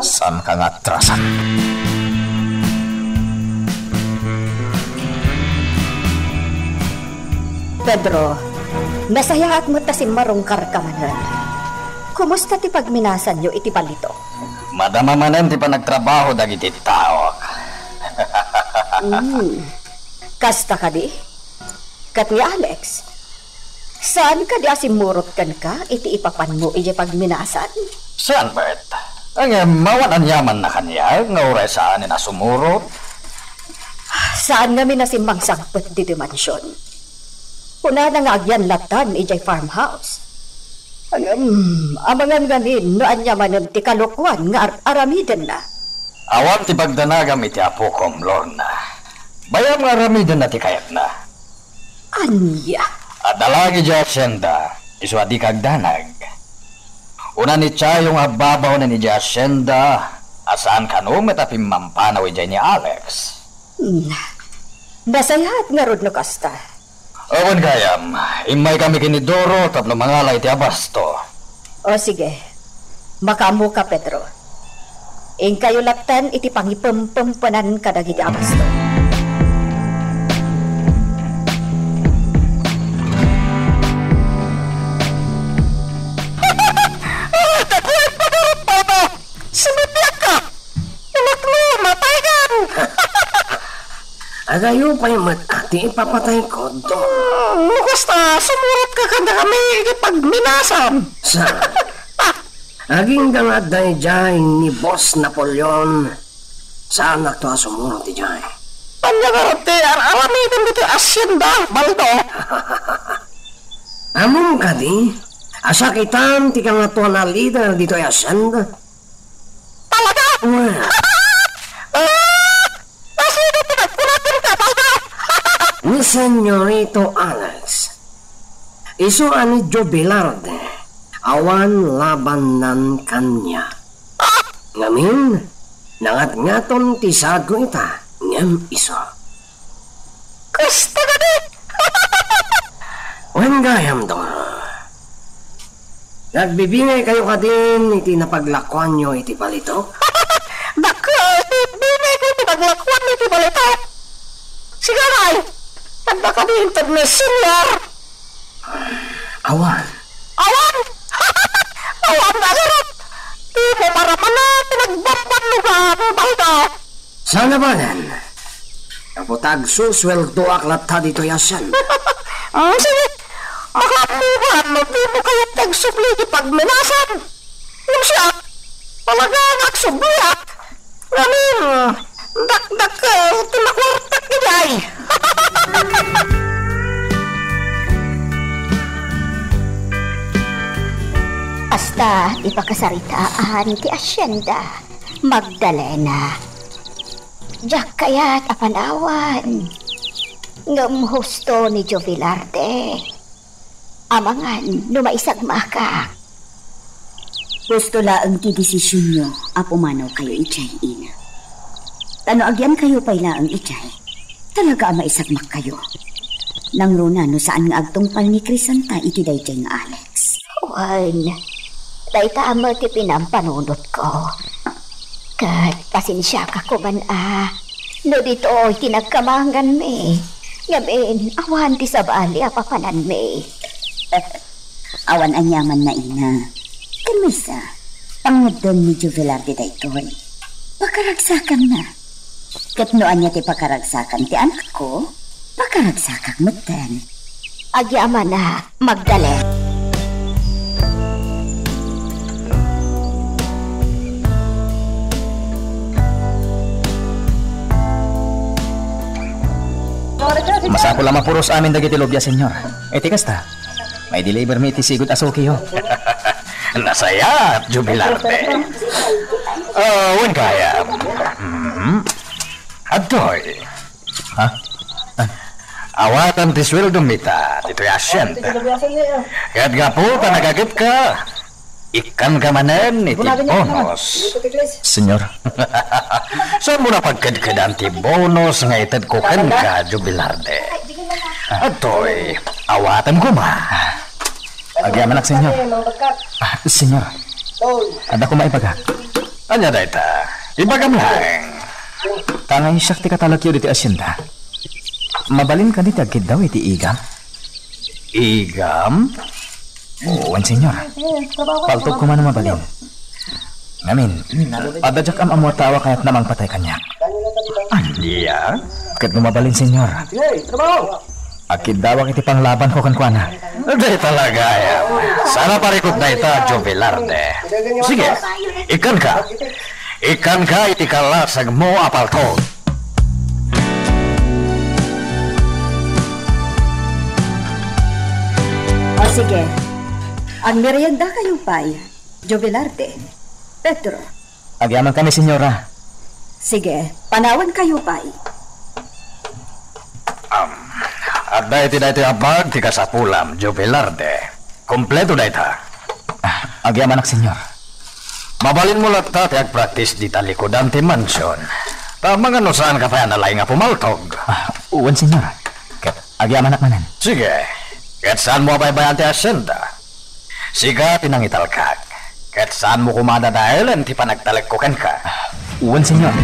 Saanka nga atrasan. Pedro, nasayaat met ta simmarungkarka manen. Kumusta ti pagminasanyo iti balitok? Madama manen ti panagtrabaho dagiti taok. Hmm. Kasta kadi? Ket ni Alex, saan kadi a simmurot kenka iti ipapanmo idiay pagminasan? Saan met. Ngem awan aniamanna kaniak nga uray saanen a sumurot. Saan ngamin a simmangsangpet ditoy mansion. Kunana nga agyan lattan idiay farmhouse. Ngem, amangan ngamin no ania manen ti kalokuan nga ar-aramidenna. Awan ti pagdanagam iti apokom, Lorna. Bayam nga aramidenna ti kayatna. Ania? Adda la idiay asienda, isu a dika agdanag. Kuna ni Chayo nga agbabaonen idiay asienda a saan kano met a pimmampanaw idiay ni Alex. Hmm. Nasayaat ngarud no kasta. Awan gayam, immaykami ken ni Doro tapno mangala iti abasto. O sige, makaammoka, Pedro. Inkayo lattan iti pangipempempenan kadagiti abasto. Sumipyakka! Inakno, mataykan! Adayo pay met ti ipapatayko, Doro. Hmm, no kasta, sumurotka kadakami iti pagminasan. Sa, agingga nga adda idiay ni Boss Napoleon, saannakto a sumurot idiay. Ania ngarud ti ar-aramidem ditoy asienda, Baldo? Ammom kadi a sakitan ti kangatoan a lider ditoy asienda? Talaga? Well. Ah! Nasino ti nagkuna kenka, Baldo? Ni Senyorito Alex. Isu a ni Joe Velarde, awan labannan kaniak. Ah! Ngamin, nangatngaton ti saadko ita, ngem isu. Kasta kadi? Wen gayam, Doro. Nagbibingaykayo kadin iti napaglakuanyo iti balitok? Dakkel ti bingayko iti paglakuan iti balitok. Siganay, adda kadi inted ni Senior? Awan. Awan? Awan nga ngarud. Dimo maramana ti nagbambannogan, Baldo. Saan a banen? Gapu ta agsusueldoak latta ditoy a sian. Ah, sige. Makaammokan no dimo kayat ti agsubli iti pagminasan. Ngem siak, talaga nga agsubliak. Ngamin, dakdakkel ti makuartak idiay. Kasta ti pakasaritaan ti asienda, Magdalena. Diak kayat a panawan, ngem husto ni Jovelarde. Amangan no maisagmakak. Husto laeng ti desisionyo a pumanawkayo idiay ina. Ta no agyankayo pay laeng idiay, talaga a maisagmakkayo. Nangruna no saan nga agtungpal ni Crisanta iti daydiay nga Alex. Wen, dayta met ti pinampanunotko. Ket pasensiaka koman a no ditoy ti nagkamanganmi. Ngamin, awan ti sabali a papananmi. Awan aniamanna, ina. Ken maysa, pangngeddeng ni Jovelarde daytoy. Pakaragsakanna. Ket no ania ti pakaragsakan ti anakko, pakaragsakak metten. Agyamanak, Magdalena. Masapul a mapuros amin dagiti lubia, Señor. Iti kasta, maidelivermi iti sigud a sukiyo. Nasayaat, Jubilarte. Ah, wen gayam. Mhm. Adtoy. Ha? Awatam ti sueldomi ta ditoy asienda. Ket gapu ta nagagetka, ikkanka manen iti bonus. Señor. Saanmo a pagkedkedan ti bonus nga itedko kenka, Jubilarte. Adtoy, awatem koma. Agyamanak, Señor. Ah, Señor. Adda koma ibagak. Ania dayta? Ibagam laeng. Ta nga siak ti katalekyo ditoy asienda, mabalin kadi ti agkiddaw iti igam? Igam? Wen, Señor. Paltog koma no mabalin. Ngamin, adda diak am-ammo a tao a kayatna a mangpatay kaniak. Ania? Ket no mabalin, Señor, agkiddawak iti panglabanko kenkuana. Dayta la gayam. Saan a parikut dayta, Jubilarte. Sige, ikkanka. Ikkanka iti kalasagmo a paltog. O sige, agmeriendakayo pay, Jubilarte, Pedro. Agyamankami, Señora. Sige, panawankayo pay. Am, adda iti daytoy a bag ti kasapulam, Jubilarte. Kompleto dayta. Ah, agyamanak, Señor. Mabalinmo latta ti agpraktis dita likudan ti mansion. Ta amangan no saanka pay a nalaing a pumaltog. Ah, wen, Señor. Ket agyamanak manen. Sige. Ket saanmo a baybay-an ti asienda. Sika ti nangitalkak, ket saanmo koma a dadaelen ti panagtalekko kenka. Wen, Señor.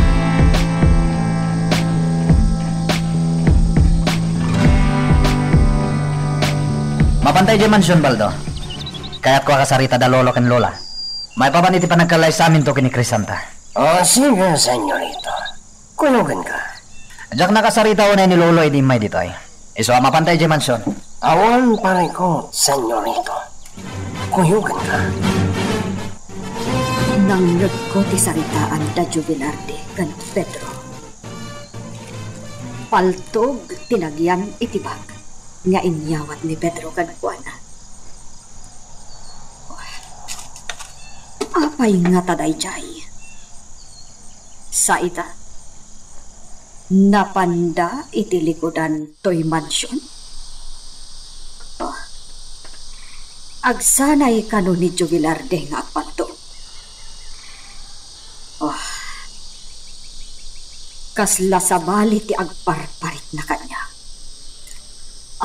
Mapanta idiay mansion, Baldo. Kayatko a kasarita da Lolo ken Lola. Maipapan iti panagkallaysaminto ken ni Crisanta. O, sige, Señorito. Kuyogenka. Diak nakasarita unay ni Lolo idi immay ditoy. Isu a mapanta idiay mansion. Awan parikut, Señorito. Kuyogenka. Nangngegko ti saritaan da Jubilarte ken Pedro. Paltog ti nagyan iti bag nga inyawat ni Pedro kenkuana. Apay ngata daydiay? Sa ita, napanda iti likudan toy mansion? Oh. Agsanay kano ni Jubilarde nga agpalto. Oh. Kasla sabali ti agparparitna kaniak.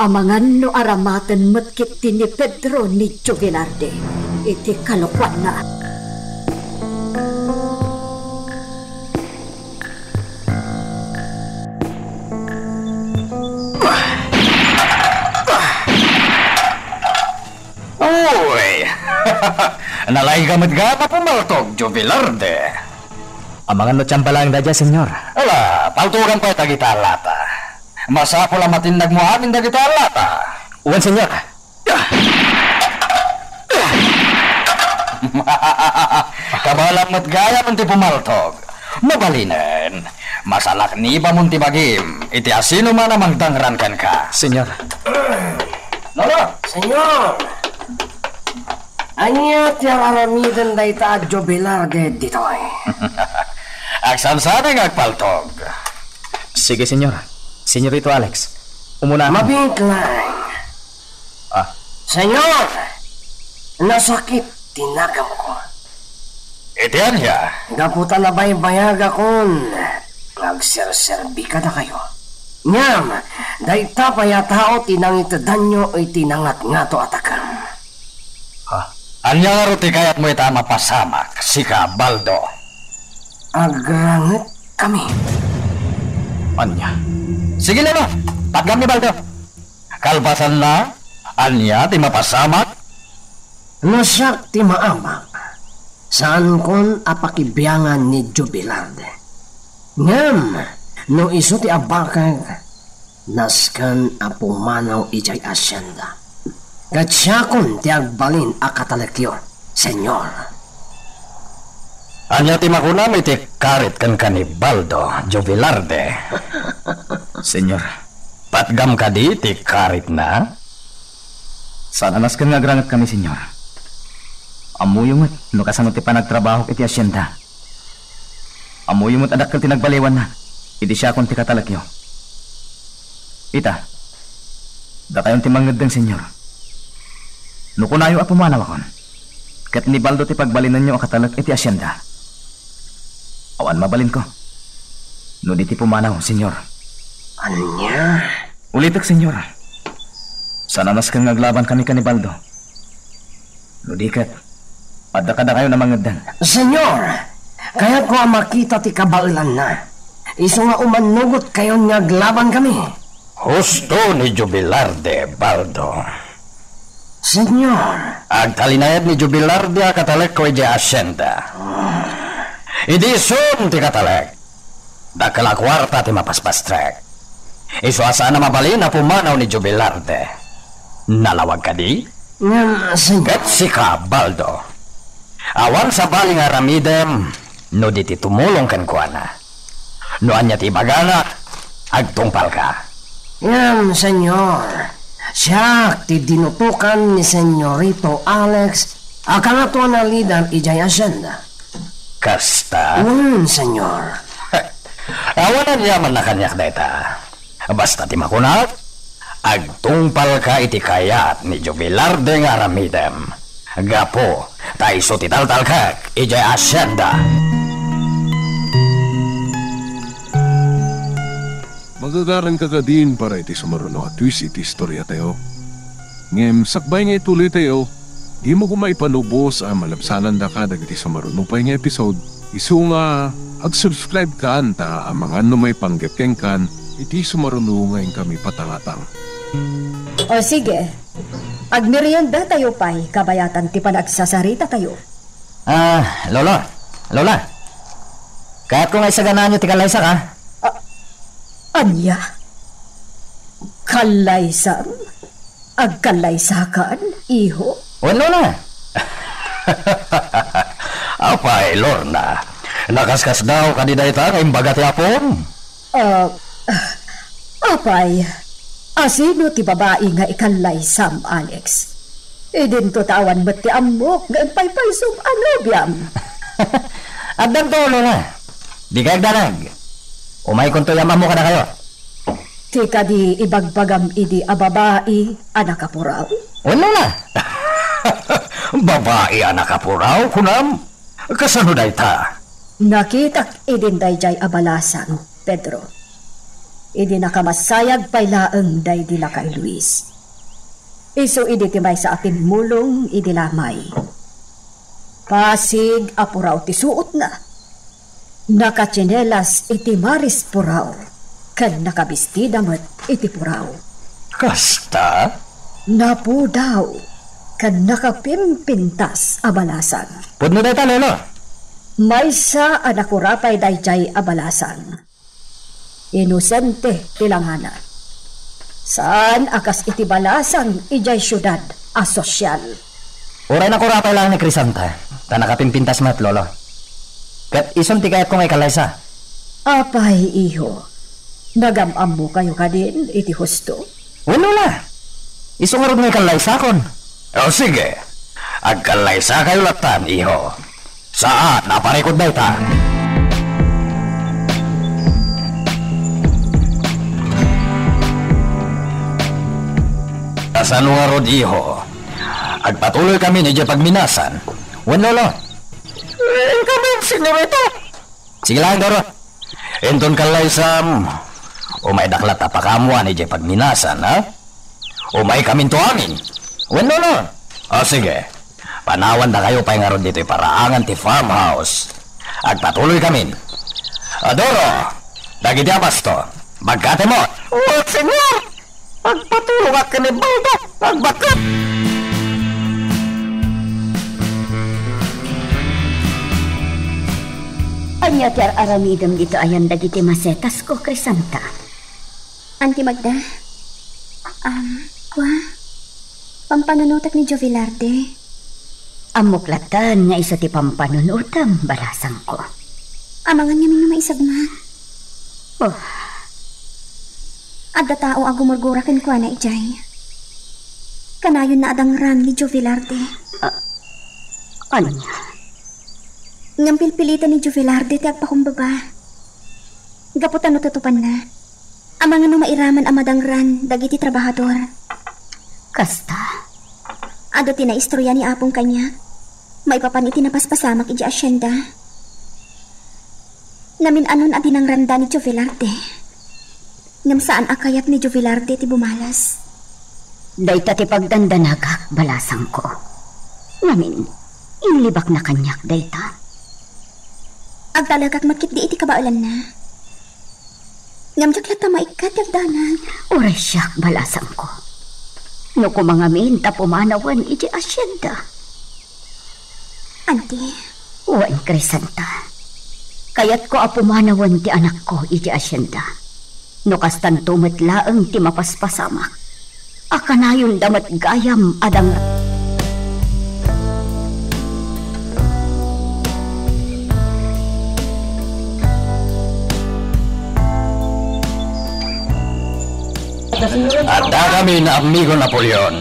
Amangan no aramaten met ketdi ni Pedro ni Jubilarde iti kalokuanna. Uy! Nalaingka met gayam a pumaltog, Jubilarde. Amangan no tiyamba laeng daydiay, Señor. Ala, paltugan pay dagita a lata. Masapul a matinnagmo amin dagita a lata. Wen, Señor. Kabaelam met gayam ti pumaltog. Mabalinen, masalaknibamon ti bagim iti asinoman a mangdangran kenka. Señor. Lolo! Señor! Ania ti ar-aramiden dayta a Joe Velarde ditoy? Agsansanay nga agpaltog. Sige, Senyor. Senyorito Alex, umuna. Mabiit laeng. Ah. Senyor, nasakit ti nagamko. Iti ania? Gapu ta nabaybayagakon nga agserserbi kadakayo. Ngem, dayta pay a tao ti nangitedanyo iti nangatngato a takem. Ha? Ania ngarud ti kayatmo ita a mapasamak, sika, Baldo? Agrangetkami. Ania? Sige, Lolo. Patgam ni Baldo. Kalpasanna, ania ti mapasamak? No siak ti maabak, saankon a pakibiangan ni Joe Velarde. Ngem, no isu ti abakek, nasken a pumanaw idiay asienda. Ket siakon ti agbalin a katalekyo, Senyor. Ania ti makunam iti karit kenka ni Baldo, Joe Velarde? Senyor. Patgam kadi ti karitna? Saan a nasken nga agrangetkami, Senyor. Ammoyo met no kasano ti panagtrabahok iti asienda. Ammoyo met a dakkel ti nagbaliwanna idi siakon ti katalekyo. Ita, dakayon ti mangeddeng, Senyor. No kunayo a pumanawakon, ket ni Baldo ti pagbalinenyo a katalek iti asienda, awan mabalinko no di ti pumanaw, Senyor. Ania? Ulitek, Senyor. Saan a nasken nga aglabankami ken ni Baldo. No di ket, adda kadakayo a mangeddeng. Senyor, kayatko a makita ti kabaelanna. Isu nga umannugotkayon nga aglabankami. Husto ni Joe Velarde, Baldo. Senyor. Agtalinaed ni Joe Velarde a katalekko idiay asienda. Idi isun ti katalek, dakkel a kuarta ti mapaspastrek. Isu a saan a mabalin a pumanaw ni Joe Velarde. Nalawag kadi? Ngem, Senyor. Ket sika, Baldo. Awan sabali nga aramidem no di ti tumulong kenkuana. No ania ti ibagana, agtungpalka. Ngem, Senyor, siak ti dinutokan ni Senyorito Alex a kangatoan a lider idiay asienda. Kasta? Wen, Senyor. Awan aniamanna kaniak dayta. Basta ti makunak, agtungpalka iti kayat ni Joe Velarde nga aramidem. Gapu ta isu ti taltalkek idiay asienda. Magagaranka kadin para iti sumaruno a twist iti istoriatayo. Ngem sakbay nga ituloytayo, dimo koma ipalubos a malabsanandaka dagiti sumaruno pay nga episode. Isu nga ag-subscribe kan ta amangan no maipanggep kenkan iti sumaruno nga inkami patangatang. O sige, agmeriendatayo pay kabayatan ti panagsasaritatayo. Ah, Lolo, Lola, kayatko nga isaganaanyo ti kallaysaka. Ah, ania? Kallaysam? Agkallaysakan, iho? Wen, Lola. Apay, Lorna, nakaskasdaaw kadi dayta nga imbaga ti Apom? Ah, apay, asino ti babai nga ikallaysam, Alex? Idinto ta awan met ti ammok nga impaypaysom a nobiam. Addanto, Lola. Dikay agdanag. Umaykonto yam-ammo kadakayo. Ti kadi ibagbagam idi a babai a nakapuraw? Wen, Lola. Babai a nakapuraw, kunam? Kasano dayta? Nakitak idin daydiay a balasang, Pedro. Idi nakamassayag pay laeng daydi lakay Luis. Isu idi ti maysa a timmulong idi lamay. Pasig a puraw ti suotna. Nakatsinelas iti maris puraw, ken nakabistida met iti puraw. Kasta? Napudaw, ken nakapimpintas a balasang. Pudno dayta, Lolo. Maysa a nakurapay daydiay a balasang. Inosente ti langana. Saan a kas iti balasang idiay siudad a sosyal. Uray nakurapay laeng ni Crisanta, ta nakapimpintas met, Lolo. Ket isun ti kayatko nga ikallaysa. Apay, iho, nagam-ammokayo kadin iti husto? Wen, Lola. Isu ngarud nga ikallaysakon. O, sige. Agkallaysakayo lattan, iho. Saan a parikut dayta. Kasano ngarud, iho? Agpatuloykamin idiay pagminasan. Wen, lolo? Inkami, senyorita. Sige lang, Doro. Inton kallaysam, umaydak latta pakaammoan idiay pagminasan, ha? Umaykaminto amin. Wen, lolo? O, sige. Panawandakayo pay ngarud ditoy paraangan ti farmhouse. Agpatuloykamin. A, Doro, dagiti abasto, bagkatem. Wen, senyor. Agpatulongak ken ni Baldo. Agbakkat. Ania ti ar-aramidem ditoy ayan dagiti masetasko, Crisanta? Auntie Magda, um, kua, pampanunotek ni Jovelarde. Ammok lattan nga isu ti pampanunotem, balasangko. Amangan ngamin no maisagmak. Oh. Adda tao a gumurgura kenkuana idiay. Kanayonna a dangran ni Jovelarde. Ah, ania? Ngem pilpiliten ni Jovelarde ti agpakumbaba. Gapu ta no tutupanna, amangan no mairaman a madangran dagiti trabahador. Kasta? Adu ti naistorya ni Apong kaniak maipapan iti napaspasamak idiay asienda. Namin-anon a dinangranda ni Jovelarde. Ngem saan a kayat ni Jovelarde ti bumalas. Dayta ti pagdandanagak, balasangko. Ngamin, inlibakna kaniak dayta. Agtalekak met ketdi iti kabaelanna. Ngem diak latta maikkat ti agdanag. Uray siak, balasangko. No koma ngamin ta pumanawen iti asienda. Auntie. Wen, Crisanta. Kayatko a pumanawen ti anakko iti asienda. No kastanto met laeng ti mapaspasamak, a kanayonda met gayam a dang- Addakamin, amigo Napoleon.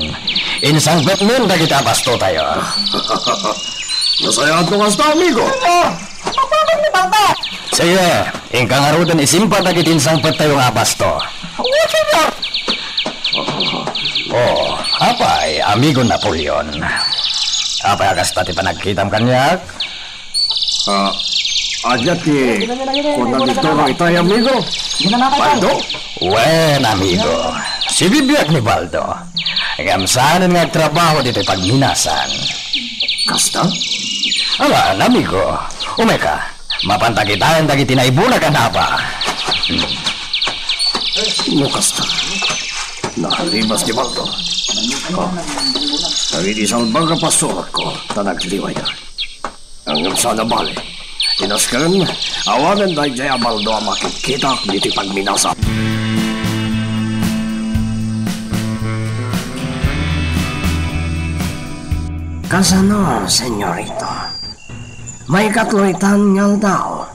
Insangpetmin dagiti abastotayo. Nasayaat no kasta, amigo. Senyor, mapaman ni Bangka. Sige, inka ngaruden isimpa dagiti insangpettayo nga abasto. Wen, senyor. Oh, apay, amigo Napoleon? Apay a kasta ti panagkitam kaniak? Ah, ania ti kunana ditoy nga itay, amigo? Baldo? Wen, amigo. Sibibiag ni Baldo. Ngem saanen nga agtrabaho ditoy pagminasan. Kasta? Awan, amigo. Umayka. Mapanta kitaen dagiti naibunag a napa. No kasta, nakalibas ni Baldo. Oh, dagiti salbag a pastorakko, ta nagliwayda. Ngem saan a bale. Inasken, awanen daydiay a Baldo a makitkitak ditoy pagminasa. Kasano, senyorito? Maikatlo itan nga aldaw.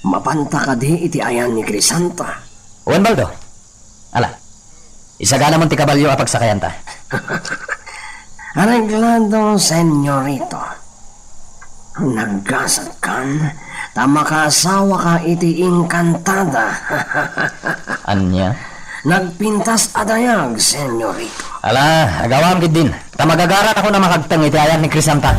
Mapanta kadi iti ayan ni Crisanta? Wen, Baldo. Ala, isaganamon ti kabalio a pagsakayanta. Areglado, senyorito. Naggasatkan ta makaasawaka iti inkantada. Ania? Nagpintas a dayag, senyorito. Ala, agawam ketdin. Ta magagaratako a makagteng iti ayan ni Crisanta.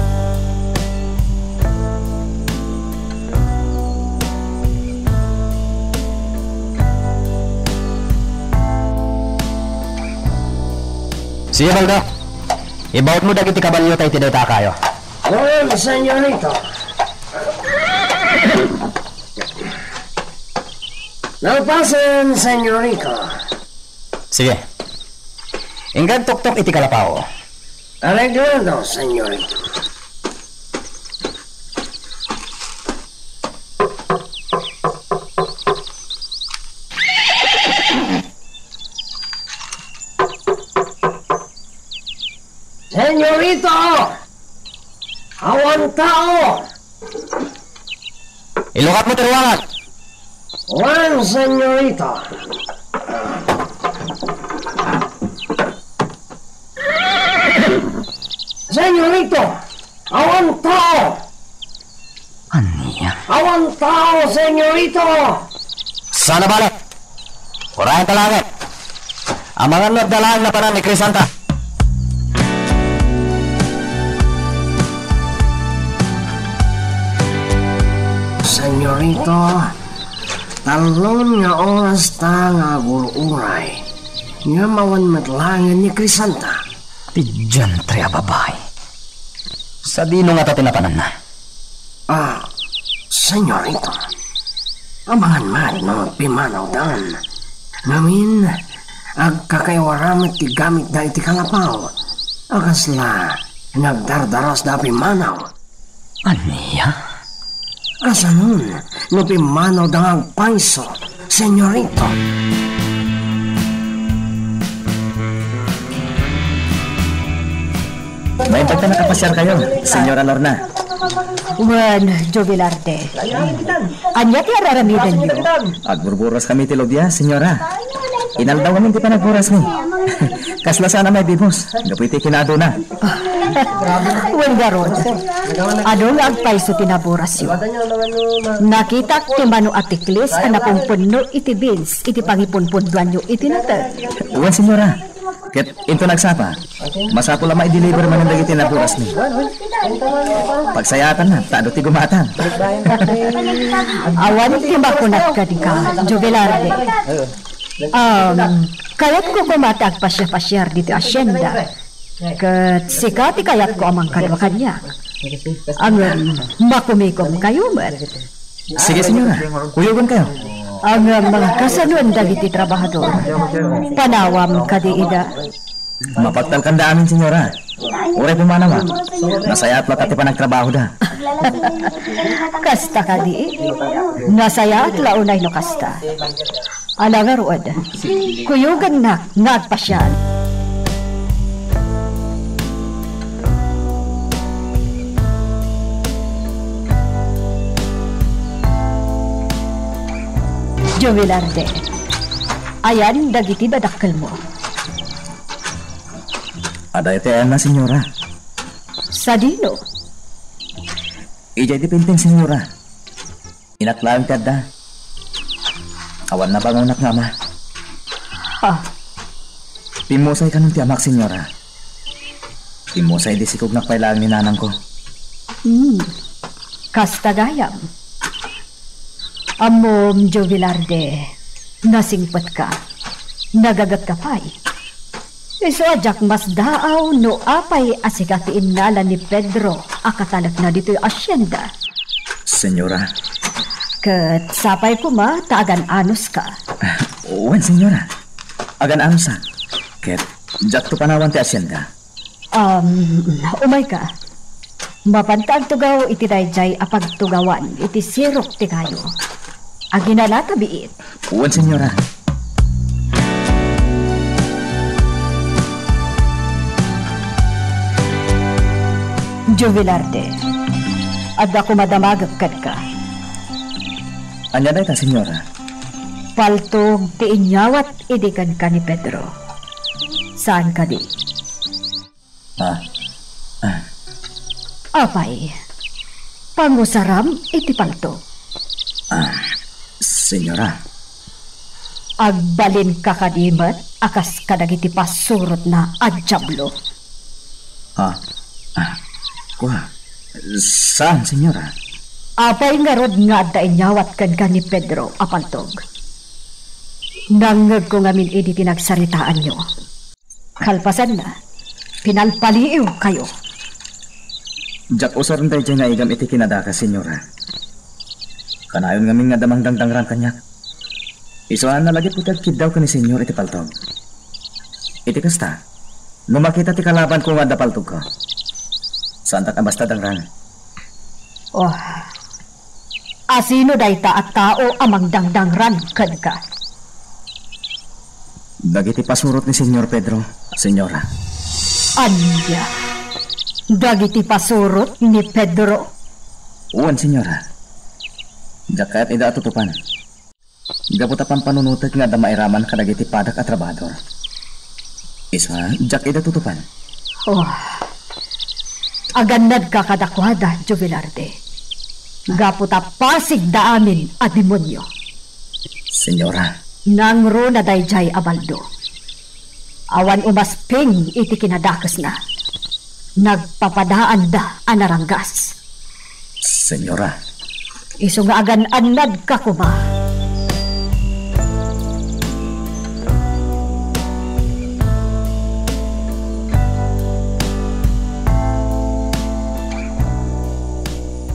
Sige, Baldo. Ibaonmo dagiti kabalio ta iti dayta a kayo. Wen, senyorito. Nalpasen, senyorito. Sige. Inka agtuktok iti kalapaw. Areglado, senyorito. Senyorito! Awan tao! Ilukatmo ti ruangan! Wen, senyorito. Senyorito! Awan tao! Ania? Awan tao, senyorito! Saan a bale? Urayenta laengen. Amangan no adda laeng napanan ni Crisanta. Senyorito, talon nga oras ta nga agur-uray. Ngem awan met laengen ni Crisanta. Ti diantre a babai. Sadino ngata ti napananna? Ah, senyorito. Amangan met no agpimmanawdan. Ngamin, agkakaiwara met ti gamitda iti kalapaw a kasla nagdardarasda a pimmanaw. Ania? Kasanon no pimmanawda nga agpayso, senyorito? Maibagta nakapasiarkayo, Senyora Lorna. Wen, Joe Velarde. Ania ti ar-aramidenyo? Agburburos kami ti lubia, Senyora. Inaldaw ngamin ti panagburasmi. Kasla saan a maibibus, gapu iti kinaaduna. Wen garud, adu nga agpayso ti naburasyo. Nakitak ti mano a tiklis a napumpunno iti beans iti pangipunpundoanyo iti nateg. Wen, Senyora. Ket into nagsapa, masapul a ma-deliver manen dagiti naburasmi. Pagsayaatanna, ta adu ti gumatang. Awan ti makunak kenka, Joe Velarde. Um, kayatko koma ti agpasiar-pasiar ditoy hacienda. Ket sika ti kayatko a mangkadua kaniak. Ngem, makumikomkayo met. Sige, Senyora. Kuyogenkayo. Ngem, kasanoen dagiti trabahador? Panawam kadi ida? Mapagtalkanda amin, Senyora. Uray pumanawa, nasayaat latta ti panagtrabahoda. Kasta kadi? Nasayaat la unay no kasta. Ala ngarud, kuyogennak nga agpasiar. Joe Velarde, ayan dagiti madakkelmo. Adda iti ayanna, Senyora. Sadino? Idiay ti Pinteng, Senyora. Inak laeng ti adda. Awan nabangonak nga ama. Ha? Pimmusay kanon ti amak, Senyora. Pimmusay idi sikognak pay laeng ni nanangko. Hmm. Kasta gayam. Ammom, Joe Velarde, nasingpetka. Nagagetka pay. Isu a diak masdaaw no apay a sika ti innala ni Pedro a katalekna ditoy hacienda. Senyora. Ket sapay koma ta agan-anoska. Ah, wen, Senyora. Agan-anosak. Ket diakto panawan ti hacienda. Um, umayka. Mapanta agtugaw iti daydiay a pagtugawan iti sirok ti kayo. Aginanata biit. Wen, Senyora. Joe Velarde, adda koma damagek kenka. Ania dayta, Senyora? Paltog ti inyawat idi kenka ni Pedro. Saan kadi? Ah. Ah. Apay, pangusaram iti paltog. Ah, Senyora. Agbalinka kadi met a kas kadagiti pasurotna a diablo? Ah, ah, kua, saan, Senyora? Apay ngarud nga adda inyawat kenka ni Pedro a paltog? Nangngegko ngamin idi ti nagsaritaanyo. Kalpasanna, pinalpaliiwkayo. Diak usaren daydiay nga igam iti kinadakes, Senyora. Kanayon ngamin nga adda mangdangdangran kaniak. Isu a nalagipko ti agkiddawko ken ni Senyor iti paltog. Iti kasta, no makita ti kalabanko nga adda paltogko, saantak a basta dangran. Oh, asino dayta a tao a mangdangdangran kenka? Dagiti pasurot ni Senyor Pedro, Senyora. Ania? Dagiti pasurot ni Pedro? Wen, Senyora. Diak kayat ida a tutupan. Gapu ta pampanunotek nga adda mairaman kadagiti padak a trabahador. Isu a, diak ida tutupan. Oh, Agannadka kadakuada, Jovelarde, gapu ta pasigda amin a demonio. Senyora. Nangruna daydiay a baldo. Awan umasping iti kinadakesna. Nagpapadaanda a naranggas. Senyora. Isu nga agan-annadka koma.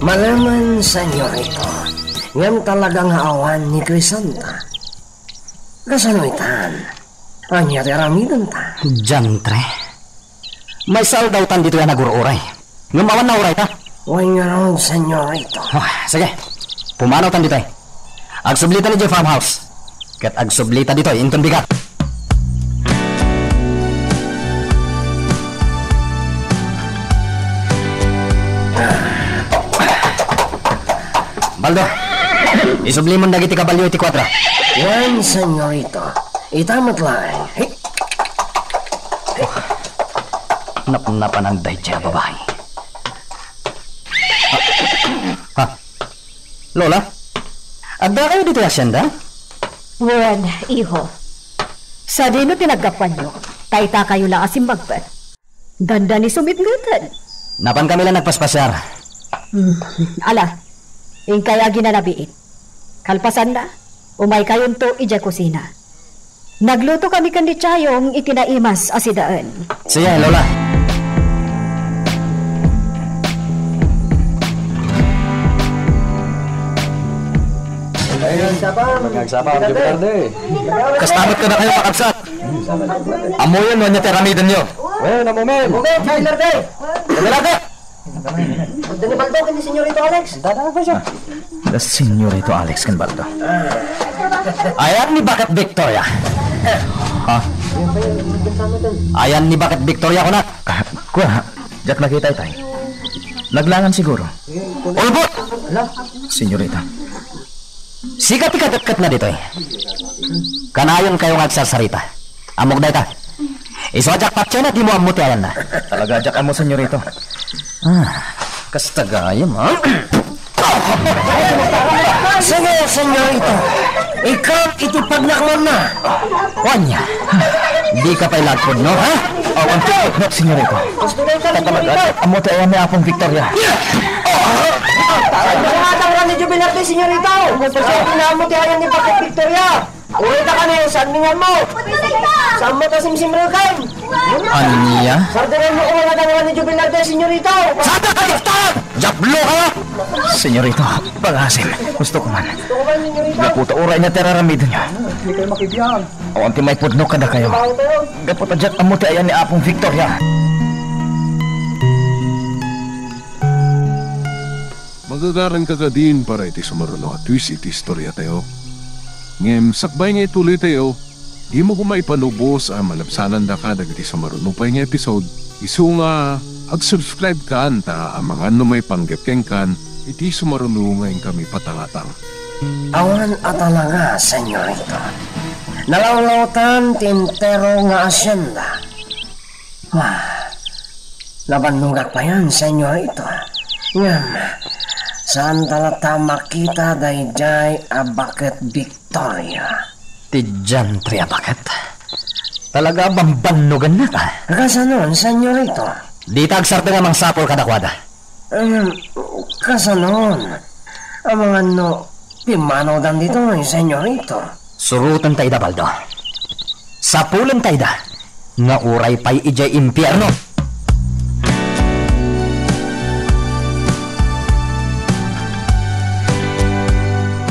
Malemen, senyorito, ngem talaga nga awan ni Crisanta. Kasano itan? Ania ti aramidenta? Diantre. Maysa aldawtan ditoy a nagur-uray. Ngem awan naurayta. Wen ngarud, senyorito. Ah, sige. Pumanawtan ditoy. Agsublita idiay farmhouse. Ket agsublita ditoy inton bigat. Baldo, isublimon dagiti kabalio iti kuadra. Wen, senyorito. Ita met laeng. Hey. Oh, napnapanang daydiay a babai. Ah, ah. Lola, addakayo ditoy hacienda? Wen, iho. Sadino ti naggapuanyo? Ta itakayo la a simmagpet. Dandani sumitngeten. Napan kami la nagpaspasiar. Hmm. Ala, inkay aginanabiit. Kalpasanna, umaykayonto idiay kusina. Naglutokami ken ni Chayong iti naimas a sidaen. Sige, Lola. Magsapa, Magsapa, Jupiter Day. Kasta met kadakayo, kakabsat. Ammoyon no ania ti aramidenyo. Wen, ammomi. Ammomi, Jupiter Day. Jupiter Day. Adda ni Baldo ken ni Senyorito Alex. Dada, apa siya? Da Senyorito Alex ken Baldo. Ayan ni Baket Victoria. Ha? Ayan ni Baket Victoria, kunak. Ah, kua, diak nakita itay. Naglangan siguro. Ulbod! Ala. Senyorita. Sika ti kaketketna ditoy. Kanayon kayo nga agsarsarita. Ammok dayta. Isu a diak patien a dimo ammo ti ayanna. Talaga, diak ammo, senyorito. Ah, kasta gayam, ha? Sige, senyorito. Ikkan iti pagnakmonna. Wania, dika pay la agpudno, ha? Awan ti pudno, senyorito. Talaga, ammo ti ayan ni Apong Victoria. Ay, makatangran ni Jubilarte, senyorito. Kung pasyente na ammo ti ayan ni Baket Victoria. Uray ta kani, saan mi nga mo? Saan mo ta simsimreken? Ania? Sardiran mo kung ano tangan ni Jubilarte, senyorito. Saan ka, doktor? Diablo ka! Senyorito, pagasim. Gusto ko man. Gapu ta uray na ti araramidenyo. Awan ti maipudno kadakayo. Gapu ta diak ammo ti ayan ni Apong Victoria. Magagaranka kadin para iti sumaruno a twist iti istoriatayo. Ngem sakbay nga ituloytayo, dimo koma ipanubos a malabsanandaka dagiti sumaruno pay nga episode, isu nga ag-subscribe kan ta amangan no maipanggep kenkan iti sumaruno nga inkami patangatang. Awan a talaga, senyorito. Nalawlawtan ti entero nga asyenda. Ah, nabannogak payen, senyorito. Ngem, saan ta latta makita daydiay a Baket Victoria? Ti diantre a baket? Talaga a bambannogannaka. Kasanon, senyorito? Dita agsardeng a mangsapul kadakuada. Em, kasanon? Amangan no pimmanawdan ditoy, senyorito. Surotenta ida, Baldo. Sapulenta ida nga uray pay idiay impierno.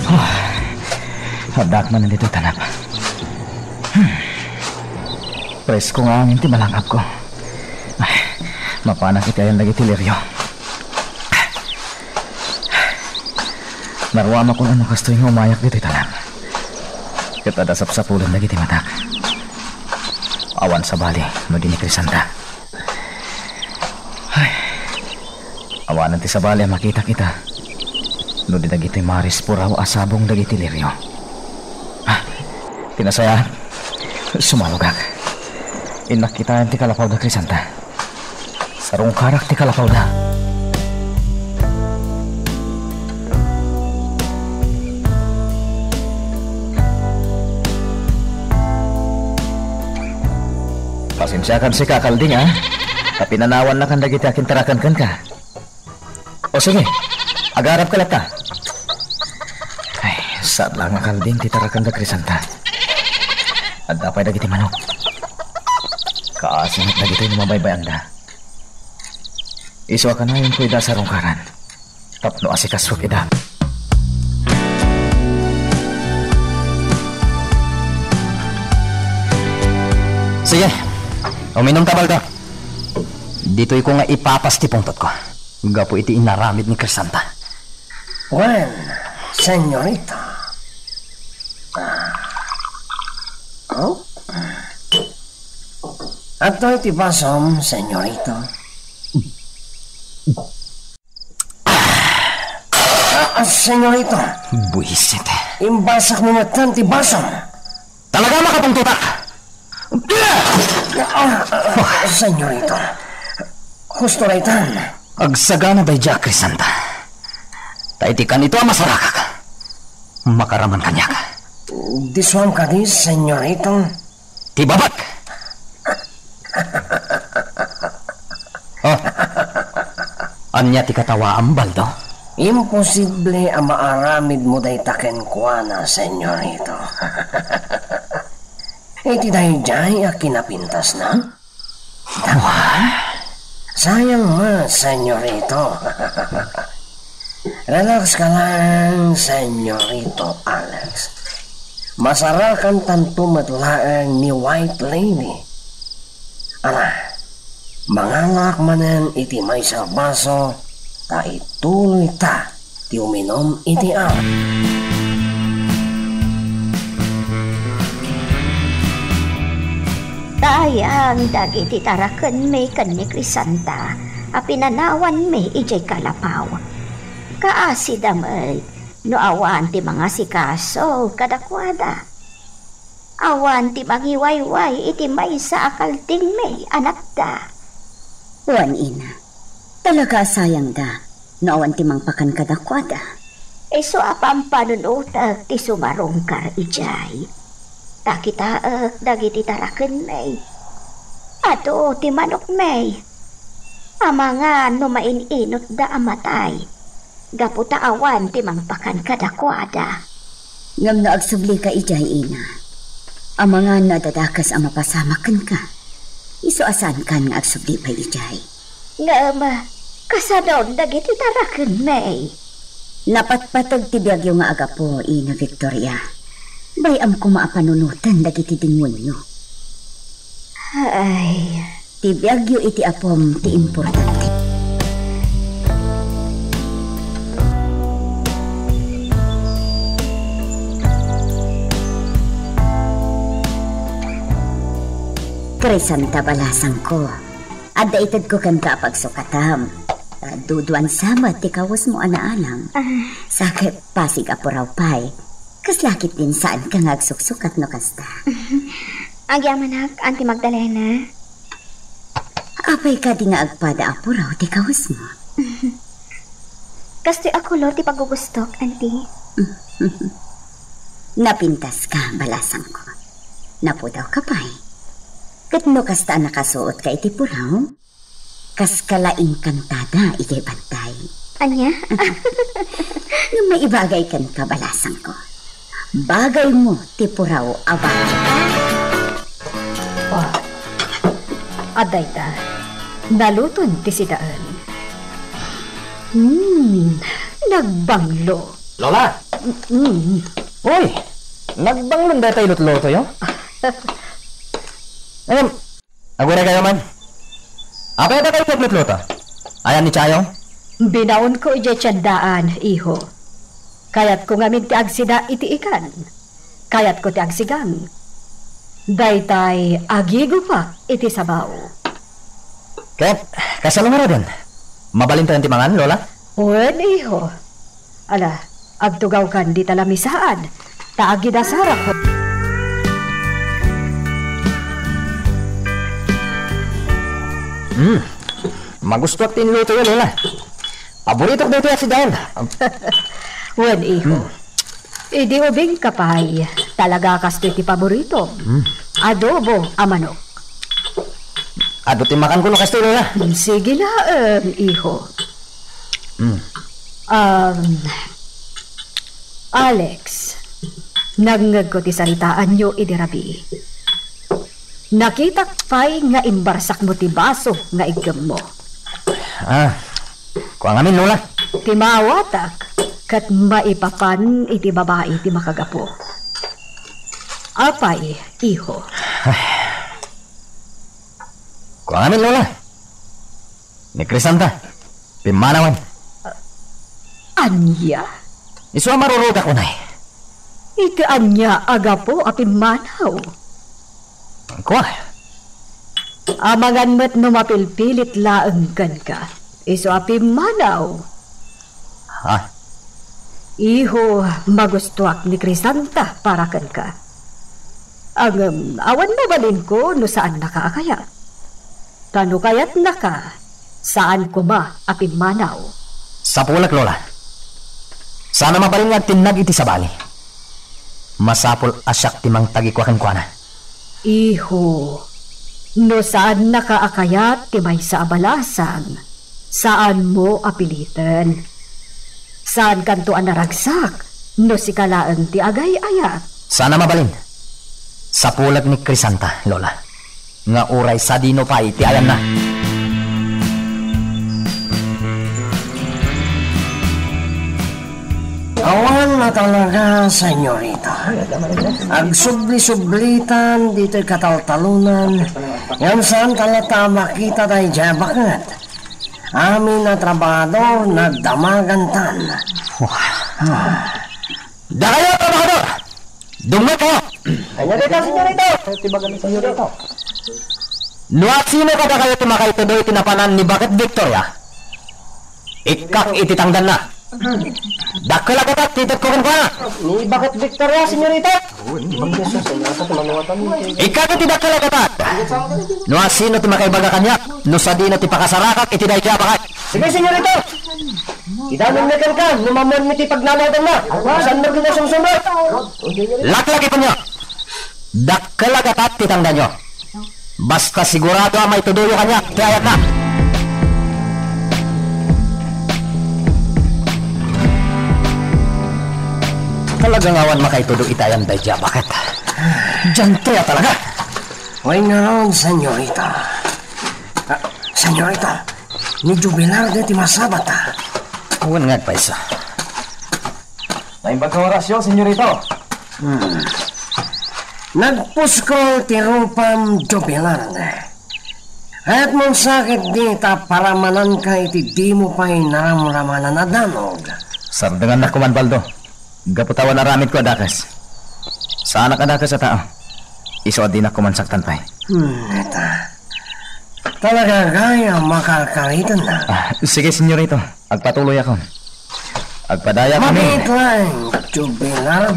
Ah, addaak manen ditoy tanap. Hmm. Presko nga angin ti malangabko. Ay, mapanak iti ayan dagiti lirio. Naruamakon a no kastoy nga umayak ditoy tanap. Ket adda sapsapulen dagiti matak. Awan sabali no di ni Crisanta. Ay. Awanen ti sabali a makitak ita no di dagitoy marispuraw a sabong dagiti lirio. Ah, ti nasayaat, sumalogak. Innak kitaen ti kalapaw da Crisanta. Sarungkarak ti kalapawda. Sensiakan sika, Kalding, a? Ta pinanawannakan dagiti akintaraken kenka. O sige, agarabka latta. Ay, saan la nga Kalding ti taraken da Crisanta. Adda pay dagiti manok. Kaasi met dagitoy no mabaybayanda. Isu a kanayonko ida a sarungkaran tapno asikasok ida. Sige, uminumta, Baldo. Ditoyko nga ipapas ti pungtotko gapu iti inaramid ni Crisanta. Wen, senyorita. Ah. Oh? Adtoy ti basom, senyorita. Ah, ah, senyorita. Buisit. Imbasakmo metten ti basom. Talaga makapungtotak? Ah, ah, senyorita. Husto daytan. Agsagana daydiay a Crisanta. Ta iti kanito a masarakak, makaraman kaniak. Disuam kadi, senyorita. Ti babak! Oh, ania ti katawaam, Baldo? Imposible a maaramidmo dayta kenkuana, senyorita. Iti daydiay a kinapintasna? Sayang met, senyorita. Relax ka lang, senyorita Alex. Masarakantanto met laeng ni White Lady. Ala, mangalak manen iti maysa a baso, ta ituloyta ti uminum iti arak. Tayang dagiti tarakenmi ken ni Crisanta a pinanawanmi idiay kalapaw. Kaasida met no awan ti mangasikaso kadakuada. Awan ti mangiwayway iti maysa a Kaldingmi a natda. Wen, ina, talaga a sayangda no awan ti mangpakan kadakuada. Isu a pampanunotek ti sumarungkar idiay. Ta kitaek dagiti tarakenmi. Adu ti manokmi. Amangan no main-inotda a matay. Gapu ta awan ti mangpakan kadakuada. Ngem no agsublika idiay, ina, amangan no adda dakes a mapasamak kenka. Isu a saankan nga agsubli pay idiay. Ngem, kasanon dagiti tarakenmi? Napatpateg ti biagyo nga agapu, Ina Victoria. Bay-am koma a panunoten dagiti demonio. Ay. Ti biagyo iti apom ti importante. Crisanta, balasangko, adda itedko kenka a pagsukatam. Ta duduan sa met ti kawesmo a naalang. Ah. Sa ket pasig a puraw pay. Kasla ketdin saanka nga agsuksukat no kasta. Agyamanak, Auntie Magdalena. Apay kadi nga agpada a puraw ti kawesmo? Kastoy a kolor ti pagugustok, Auntie. Napintaska, balasangko. Napudawka pay. Ket no kasta a nakasuotka iti puraw, kaska la enkantada idiay bantay. Ania? Ngem maibagay kenka, balasangko. Bagaymo ti puraw a bagay. Oh, adda ita. Naluton ti sidaen. Hmm, nagbanglo. Lola! Mm. Uy, nagbanglo dayta ilutlutoyo? Ngem, aguray kayo man. Apay adda kayo maglutluto? Ayan ni Chayo? Binaonko idiay tiendaan, iho. Kayatko ngamin ti agsida iti ikan. Kayatko ti agsigang. Daytay agigupak iti sabaw. Ket, kasano ngaruden? Mabalintayon ti mangan, Lola? Wen, iho. Ala, agtugawkan dita lamisaan, ta agidasarak. Hmm. Magustuak ti inlutoyo, Lola. Paboritok daytoy a sidaen. Wen, iho. Hmm. Idi ubingka pay, talaga kastoy ti paboritom. Hmm. Adobo a manok. Adu ti makanko no kastoy, Lola. Hmm, sige laeng, iho. Hmm. Um, Alex, nangngegko ti saritaanyo idi rabii. Nakitak pay nga imbarsakmo ti baso nga iggemmo. Ah, kua ngamin, Lola. Ti maawatak ket maipapan iti babai ti makagapu. Apay, iho? Kua ngamin, Lola. Ni Crisanta, pimmanawen. Ania? Isu a marurugak unay. Iti ania a gapu a pimmanaw? Kua. Amangan met no mapilpilit laeng kenka. Isu a pimmanaw. Ha? Iho, magustuak ni Crisanta para kenka. Ngem, awan mabalinko no saannaka a kayat. Ta no kayatnaka, saan koma a pimmanaw. Sapulek, Lola. Saan a mabalin nga agtinnag iti sabali. Masapul a siak ti mangtagikua kenkuana. Iho, no saannaka a kayat ti maysa a balasang, saanmo a piliten. Saankanto a naragsak no sika laeng ti agay-ayat. Saan a mabalin. Sapulek ni Crisanta, Lola, nga uray sadino pay ti ayanna. Awan a talaga, senyorita. Agsubli-sublitan ditoy kataltalonan, ngem saanta latta a makita daydiay a baket. Amin a trabahador nagdamagantan. Dakayo, trabahador! Dumngegkayo! Senyorita, senyorita! Senyorita. No asino kadakayo ti makaitudo iti napanan ni Baket Victoria, ikkak iti tangdanna. Dakkel a gatad ti itedko kenkuana. Ni Baket Victoria, senyorita. Ikkak iti dakkel a gatad. No asino ti makaibaga kaniak, no sadino ti pakasarakak iti daytoy a baket. Sige, senyorita. Idanonmi kenka no mammuanmi ti pagnanaotanna. Saan met nga sumsumrek? Laklagipenyo. Dakkel a gatad ti tangdanyo. Basta sigurado a maitudoyo kaniak ti ayatna. Talaga nga awan makaitudo iti ayan daydiay a baket. Diantre a talaga. Wen ngarud, senyorita. Ah, senyorita, ni Jubilar ti masabat, ah. Wen nga agpayso. Naimbag nga orasyo, senyorito. Hmm. Nagpuskol ti rupam, Jubilar. Kayatmon sa ketdi ta paramananka iti dimo pay naramramanan a danog. Sardengannak koman, Baldo. Gapu ta awan aramidko a dakes. Saanak a dakes a tao. Isu a dinak koman saktan pay. Hmm, eta. Talaga gayam a karkaritennak. Ah, sige, senyorito. Agpatuloyakon. Agpadayakami. Mabit laeng, Jubilar.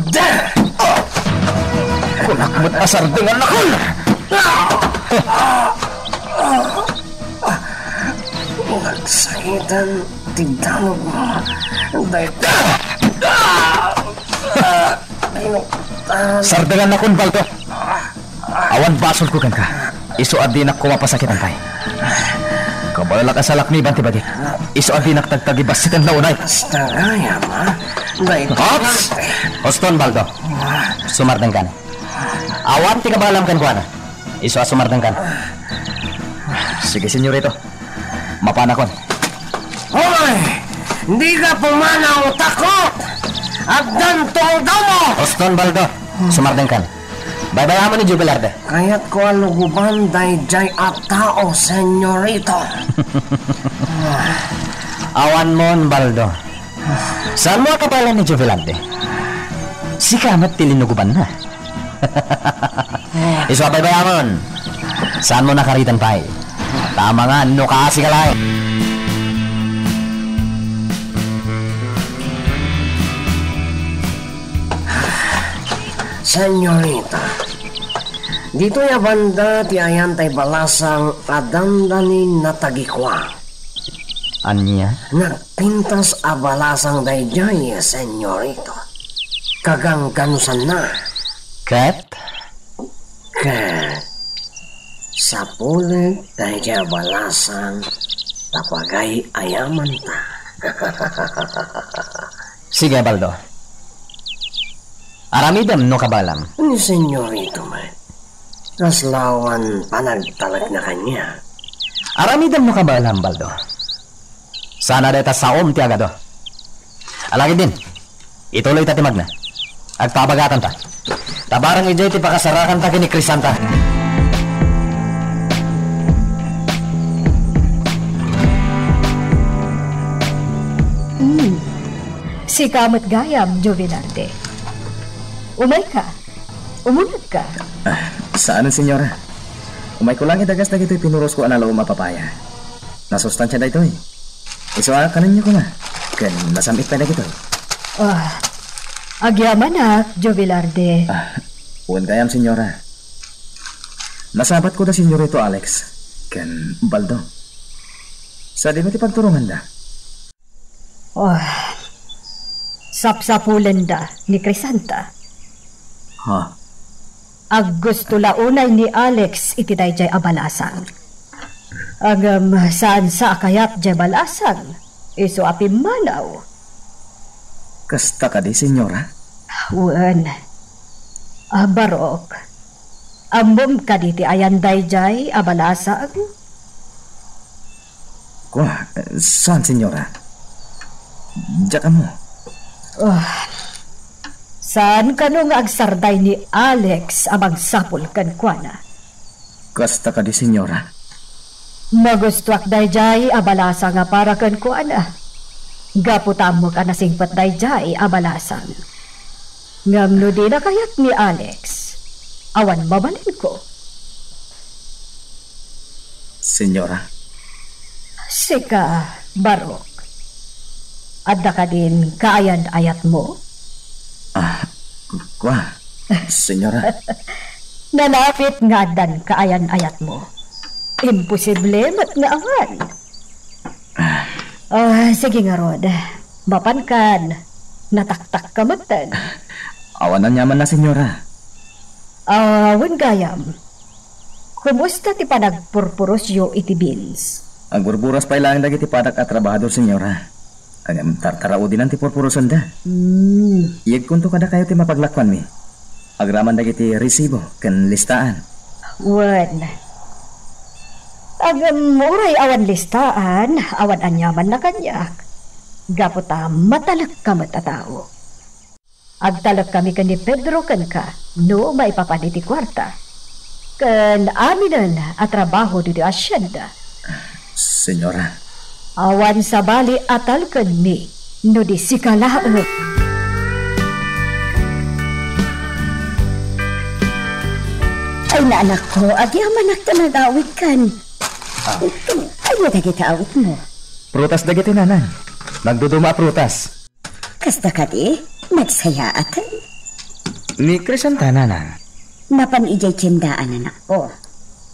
Kunak met a sardengannakon! Nagsakitan ti danogmo. Dayta. Sardengannak, Baldo. Awan basolko kenka. Isu a dinak koma pasakitan pay. Kabaelak a salakniban ti bagik. Isu a dinak tagtagibassiten la unay. Basta gayam, a? Dayta. Ops! Huston, Baldo. Sumardengkan. Awan ti kabaelam kenkuana. Isu a sumardengkan. Sige, senyorito. Mapanakon. Hoy! Dika pumanaw, takot! Addan tungdawmo! Huston, Baldo. Sumardengkan. Baybayaam ni Jubilar de. Kayatko a lugoban daydiay a tao, senyorito. Awanmon, Baldo. Saanmo a kabaelan ni Jubilar de? Sika met ti linugobanna. Isu a baybayaamon. Saanmo a kariten pay. Ta amangan no kaasi ka laeng. Senyorita, ditoy a banda ti ayan tay balasang a dandani natagikua. Ania? Nagpintas a balasang daydiay, senyorito. Kagangganusanna. Ket? Ket, Sapulek daydiay a balasang tapno agay-ayamanta. Sige, Baldo. Aramidem no kabaelam. Ni Senyorito met. Kasla awan panagtalekna kaniak. Aramidem no kabaelam, Baldo. Saan a dayta saom ti agado. Alagidin, ituloyta ti magna. Agpabagakanta. Ta bareng idiay ti pakasarakanta ken ni Crisanta. Hmm. Sika met gayam, Joe Velarde. Umayka. Umunegka. Ah, saan, senyora. Umayko lang idagas dagitoy pinurosko a nalaom a papaya. Nasustansia daytoy. Isu a kanenyo koma. Ken nasam-it pay dagitoy. Ah, agyamanak, Joe Velarde. Ah, wen gayam, senyora. Nasabatko da Senyorito Alex ken Baldo. Sadino ti pagturonganda? Oh, sapsapulenda ni Crisanta. Ha? Aggusto la unay ni Alex iti daydiay a balasang. Ngem saan sa a kayat diay balasang, isu a pimmanaw. Kasta kadi, senyora? Wen. Ah, Barok, ammom kadi ti ayan daydiay a balasang? Kua, saan, senyora? Diak ammo. Oh, saan kano nga agsarday ni Alex a mangsapul kenkuana? Kasta kadi, senyora? Magustoak daydiay a balasang a para kenkuana. Gapu ta ammok a nasingpet daydiay a balasang. Ngem no dina kayat ni Alex, awan mabalinko. Senyora? Sika, Barok. Adda kadin kaayan-ayatmo? Ah, kua, senyora. Nanapit nga addan kaayan-ayatmo. Imposible met nga awan. Ah. Ah, sige ngarud. Mapankan. Nataktakka metten. Awan aniamanna, senyora. Ah, wen gayam. Kumusta ti panagpurpurosyo iti beans? Agburburas pay laeng dagiti padak a trabahador, senyora. Ngem tartaraudinen ti purpurosenda. Hmm. Iyegkonto kadakayo ti mapaglakuanmi. Agraman dagiti resibo ken listaan. Wen. Ngem uray awan listaan, awan aniamanna kaniak. Gapu ta matalekka met a tao. Agtalekkami ken ni Pedro kenka no maipapan iti kuarta. Ken aminen a trabaho ditoy asienda. Senyora. Awan sabali a talkenmi no di sika laeng. Ay, naanakko, agyamanak ta nag-awidkan. Ah. Ito, ania dagiti awitmo? Prutas dagiti, nanang. Nagduduma a prutas. Kasta kadi, nagsayaaten. Ni Crisanta, nanang. Napan idiay tiendaan, anakko.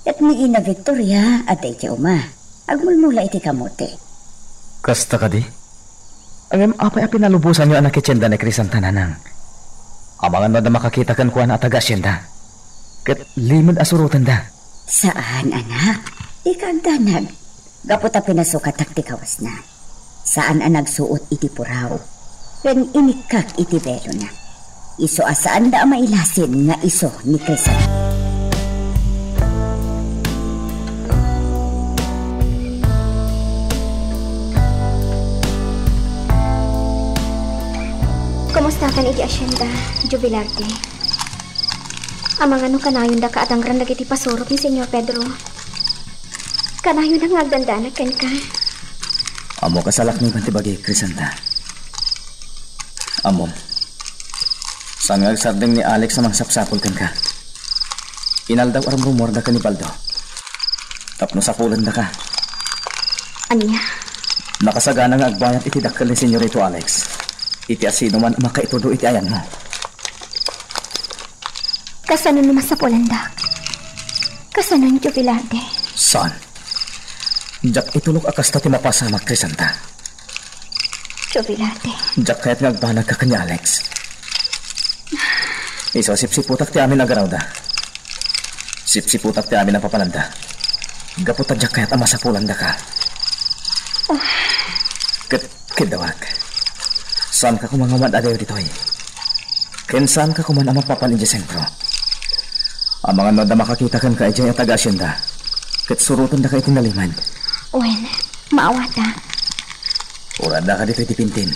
Ket ni Ina Victoria, adda iti uma. Agmulmula iti kamote. Kasta kadi? Ngem apay a pinalubosanyo a nakitienda ni Crisanta, nanang? Amangan no adda makakita kenkuana a taga-asienda. Ket limed a surotenda. Saan, anak. Dika agdanag. Gapu ta pinasukatak ti kawasna. Saan a nagsuot iti puraw. Ken inikkak iti belona. Isu a saanda a mailasin nga isu ni Crisan. Kumustakan iti asienda, Joe Velarde? Amangan no kanayonda kaadangran dagiti pasurot ni Señor Pedro. Kanayonda nga agdandanag kenka. Ammok a salakniban ti bagi, Crisanta. Ammom, saan nga agsardeng ni Alex a mangsapsapul kenka. Inaldaw a rumrumuarda ken ni Baldo tapno sapulendaka. Ania? Nakasagana nga agbayat iti dakkel ni Señorito Alex iti asinoman a makaitudo iti ayanmo. Kasano no masapulandak? Kasano, Joe Velarde? Saan? Diak itulok a kasta ti mapasamak, Crisanta. Joe Velarde. Diak kayat nga agbanagka ken ni Alex. Isu a sipsiputak ti amin a garawda. Sipsiputak ti amin a papananda. Gapu ta diak kayat a masapulandaka. Ket, ket dawag. Saanka koma nga umad-adayo ditoy. Ken saanka koman a mapapan idiay sentro. Amangan no adda makakita kenka idiay a taga-asienda. Ket surotendaka iti nalimed. Wen, maawatak. Uray addaka ditoy ti pintin.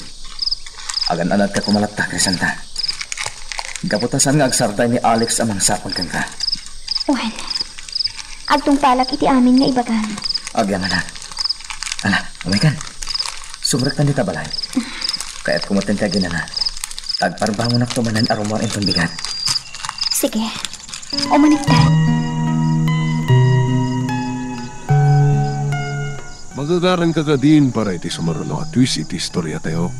Agan-anadka koma latta, Crisanta. Gapu ta saan nga agsardeng ni Alex a mangsapul kenka. Wen, agtungpalak iti amin nga ibagam. Agyamanak. Ala, umaykan. Sumrektan dita balay. Kayatko met ti aginana. Agparbangonakto manen a rummuar inton bigat. Sige. Umanikta. Magagaranka kadin para iti sumaruno a twist iti istoriatayo.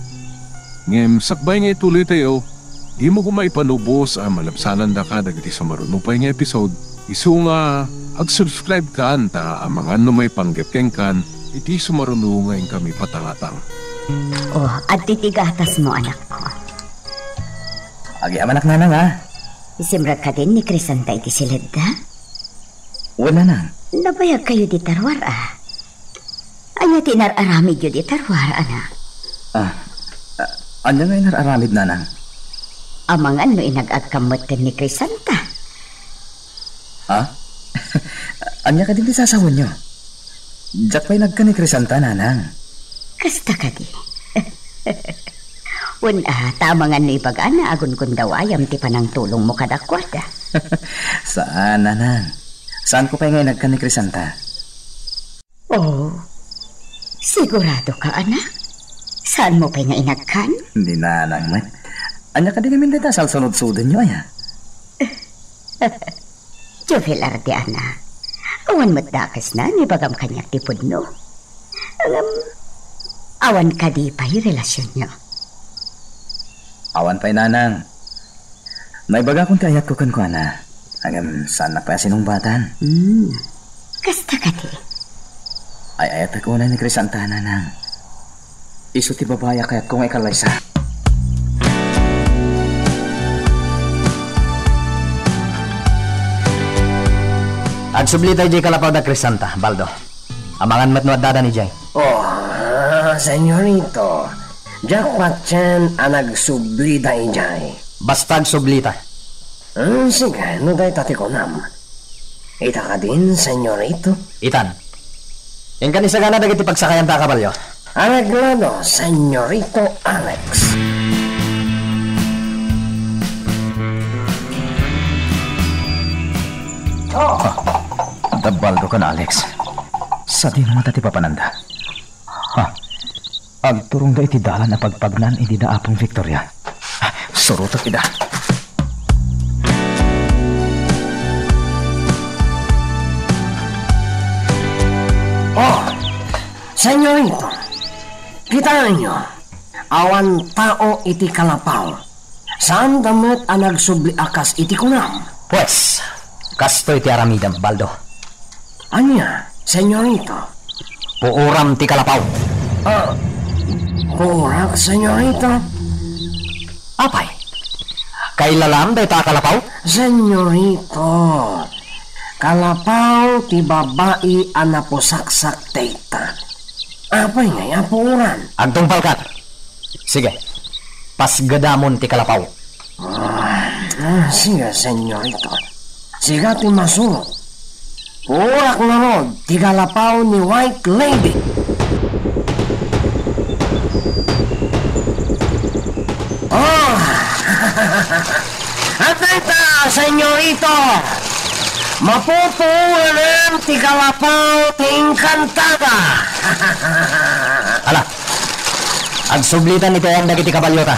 Ngem sakbay nga ituloytayo, dimo koma ipanubos a malabsanandaka dagiti sumaruno pay nga episode, isu nga ag-subscribe kan ta amangan no maipanggep kenkan iti sumaruno nga inkami patangatang. Oh, adtoy ti gatasmo, anakko. Agyamanak, nanang, a. Simrek kadin ni Crisanta iti siledda? Wen, nanang. Nabayagkayo dita ruar, a. Ania ti inar-aramidyo dita ruar, anak? A, a, ania nga inar-aramid, nanang? Amangan no inag-agkam met ken ni Crisanta. A? Ania kadin ti sasawenyo? Diak pay nagkan ni Crisanta, nanang. Kasta kadi. Wen, a, ta amangan no ibagana a gungundawayam ti panangtulongmo kadakuada. Saan, nanang. Saanko pay nga inagkan ni Crisanta. Oh, siguradoka, anak? Saanmo pay nga inagkan? Ni nanang met. Ania kadi ngamin dayta a salsaludsodenyo, aya? Jovel Ardiana, awan met dakesna no ibagam kaniak ti pudno. Ngem, awan kadi pay relasionyo? Awan pay, nanang. Naibagakon ti ayatko kenkuana. Ngem, saannak pay a sinungbatan. Hmm. Kasta kadi. Ay-ayatek unay ni Crisanta, nanang. Isu ti babai a kayatko nga ikallaysa. Agsublita idiay kalapaw da Crisanta, Baldo. Amangan met no addadan idiay. Oh, ah, senyorito. Diak patien a nagsublida idiay. Basta agsublita. Hmm, sige, no dayta ti kunam. Ita kadin, senyorito? Itan. Inkan isagana dagiti pagsakayanta a kabalio. Areglado, senyorito Alex. Oh. Ah, da Baldo ken Alex. Sadino met ti papananda? Ha? Agturongda iti dalan a pagpagnan idi da Apong Victoria. Surotek ida. Oh, senyorito, kitaenyo, awan tao iti kalapaw. Saanda met a nagsubli a kas iti kunam. Pues, kastoy ti aramidem, Baldo. Ania, senyorito? Puoram ti kalapaw. Ah, puorak, senyorito? Apay? Kailalam dayta a kalapaw? Senyorito, kalapaw ti babai a napusaksak dayta. Apay ngay a puoran? Agtungpalkan. Sige, pasgedamon ti kalapaw. Ah, ah, sige, senyorito. Sika ti masurot. Puorak ngarud ti kalapaw ni White Lady. Oh! At ita, senyorito, mapupuoran ti kalapaw ti Encantada. Ala, agsublitan iti ayan dagiti kabaliota.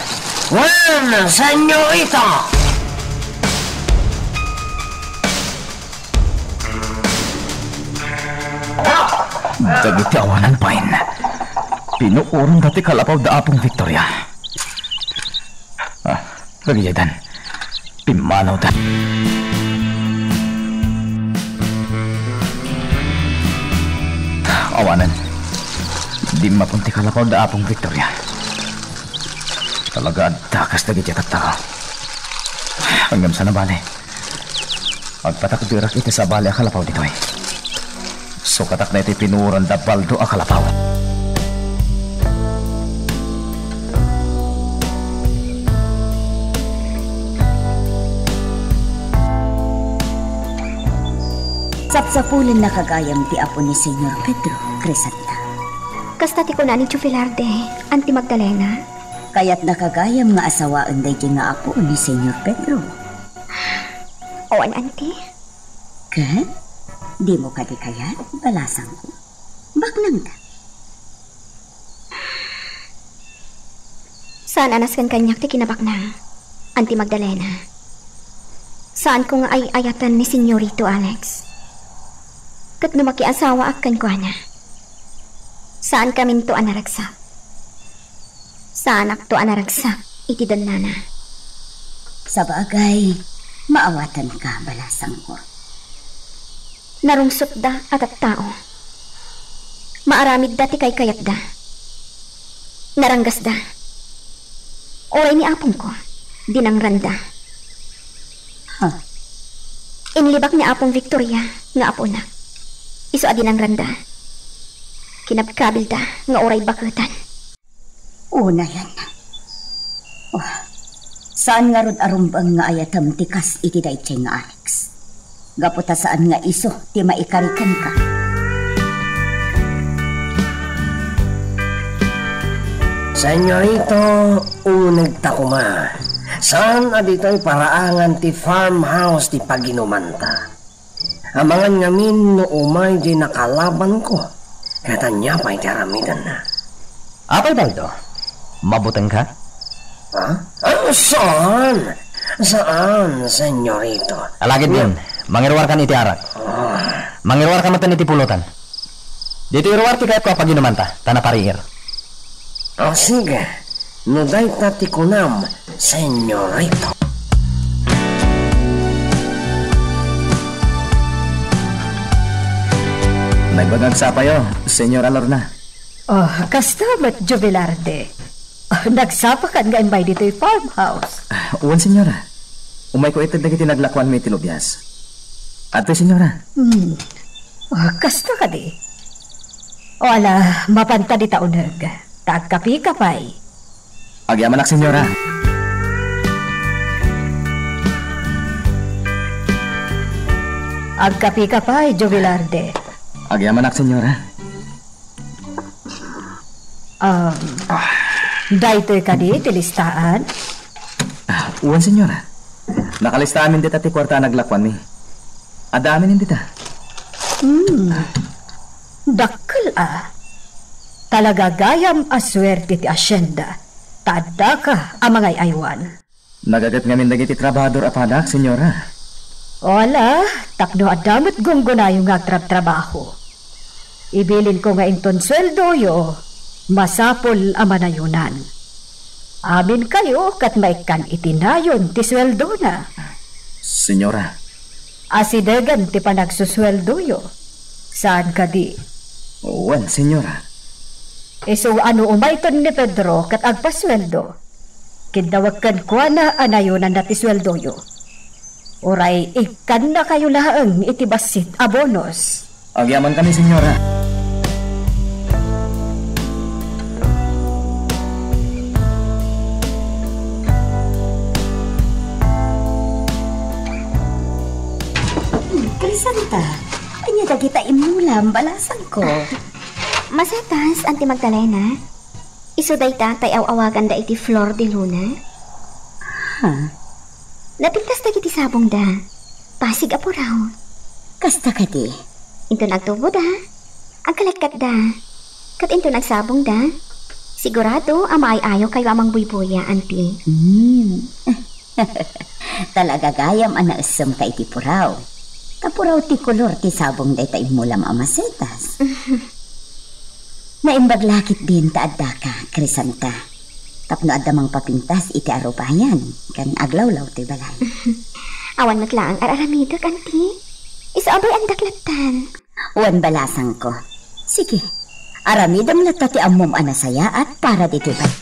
Wen, senyorito! Dagiti awanan pay, pinuoran da ti kalapaw da Apong Victoria. Ah, dagiti ayan, pimmanawda. Awanan, dimmapon ti kalapaw da Apong Victoria. Talaga adda kas dagiti tattao. Ngem saan a bale. Agpatakderak iti sabali a kalapaw ditoy. Sukatak daytoy pinuoran da Baldo a kalapaw. Sapsapulenna gayam ti apo ni Señor Pedro, Crisanta. Kasta ti kuna ni Tio Velarde, Auntie Magdalena? Kayatna gayam nga asawaen daytoy nga apo ni Señor Pedro. Wen, Auntie. Ket? Dimo kadi kayat, balasangko? Baknangta. Saan a nasken kaniak ti kinabaknang, Auntie Magdalena. Saanko nga ay-ayaten ni Señorito Alex. Ket no makiasawaak kenkuana, saankaminto a naragsak. Saanakto a naragsak iti dennana. Sabagay, maawatanka, balasangko. Narungsotda a tattao. Maaramidda ti kaykayatda. Naranggasda. Uray ni apongko, dinangranda. Ha? Inlibak ni Apong Victoria nga apona. Isu a dinangranda. Kinabkabilda nga uray baketan. Unayen. Oh, saan ngarud a rumbeng nga ayatem ti kas iti daytoy nga Alex. Gapu ta saan nga isu ti maikari kenka. Señorito, unegta koma. Saan a ditoy paraangan ti farmhouse ti paginumanta. Amangan ngamin no umay diay nakalabanko, ket ania pay ti aramidenna? Apay, Baldo? Mabutengka? Ha? Ah, saan? Saan, señorito? Alagidem, mangiruarkan iti arak. Ah. Mangiruarka metten iti pulotan. Ditoy ruar ti kayatko a paginumanta, ta napariir. Ah, sige. No dayta ti kunam, señorito. Nagbagagsapayo, Señora Lorna. Oh, kasta met, Jovelarde. Oh, nagsapakan nga immay ditoy farmhouse. Ah, wen, señora. Umayko ited dagiti naglakuanmi iti lubias. Adtoy, señora. Hmm. Oh, kasta kadi? O ala, mapanta dita uneg. Ta agkapika pay. Agyamanak, señora. Agkapika pay, Jovelarde. Agyamanak, señora. Um, daytoy kadi ti listaan? Ah, wen, señora. Nakalista amin dita ti kuarta a naglakuanmi. Adda amin dita. Hmm. Dakkel a. Talaga gayam a suerte ti asienda, ta addaka a mangay-aywan. Nagaget ngamin dagiti trabahador a padak, señora. Ala, tapno adda met gunggonayo nga agtrabtrabaho. Ibilinko nga inton sueldoyo, masapul a manayonan. Aminkayo ket maikkan iti nayon ti sueldona. Señora. Asidegen ti panagsusueldoyo. Saan kadi? Wen, señora. Isu a no umayton ni Pedro ket agpasueldo, kiddawek kenkuana a nayonanna ti sueldoyo. Uray ikkannakayo laeng iti bassit a bonos. Agyamankami, señora. Crisanta, ania dagita immulam, balasangko? Masetas, Auntie Magdalena. Isu dayta ti aw-awaganda iti Flor de Luna. Ha? Napintas dagiti sabongda. Pasig a puraw. Kasta kadi? Inton agtuboda, agkalekkatda. Ket inton agsabongda, sigurado a maay-ayokayo a mangbuybuya, Auntie. Hmm. Talaga gayam a naessemka iti puraw. Ta puraw ti kolor ti sabong dayta immulam a masetas. Naimbag la ketdin ta addaka, Crisanta. Tapno adda mangpapintas iti arubayan, ken aglawlaw toy balay. Awan met laeng ar-aramidek, Auntie. Isu a bay-andak lattan. Wen, balasangko. Sige, aramidem latta ti ammom a nasayaat para ditoy bay-.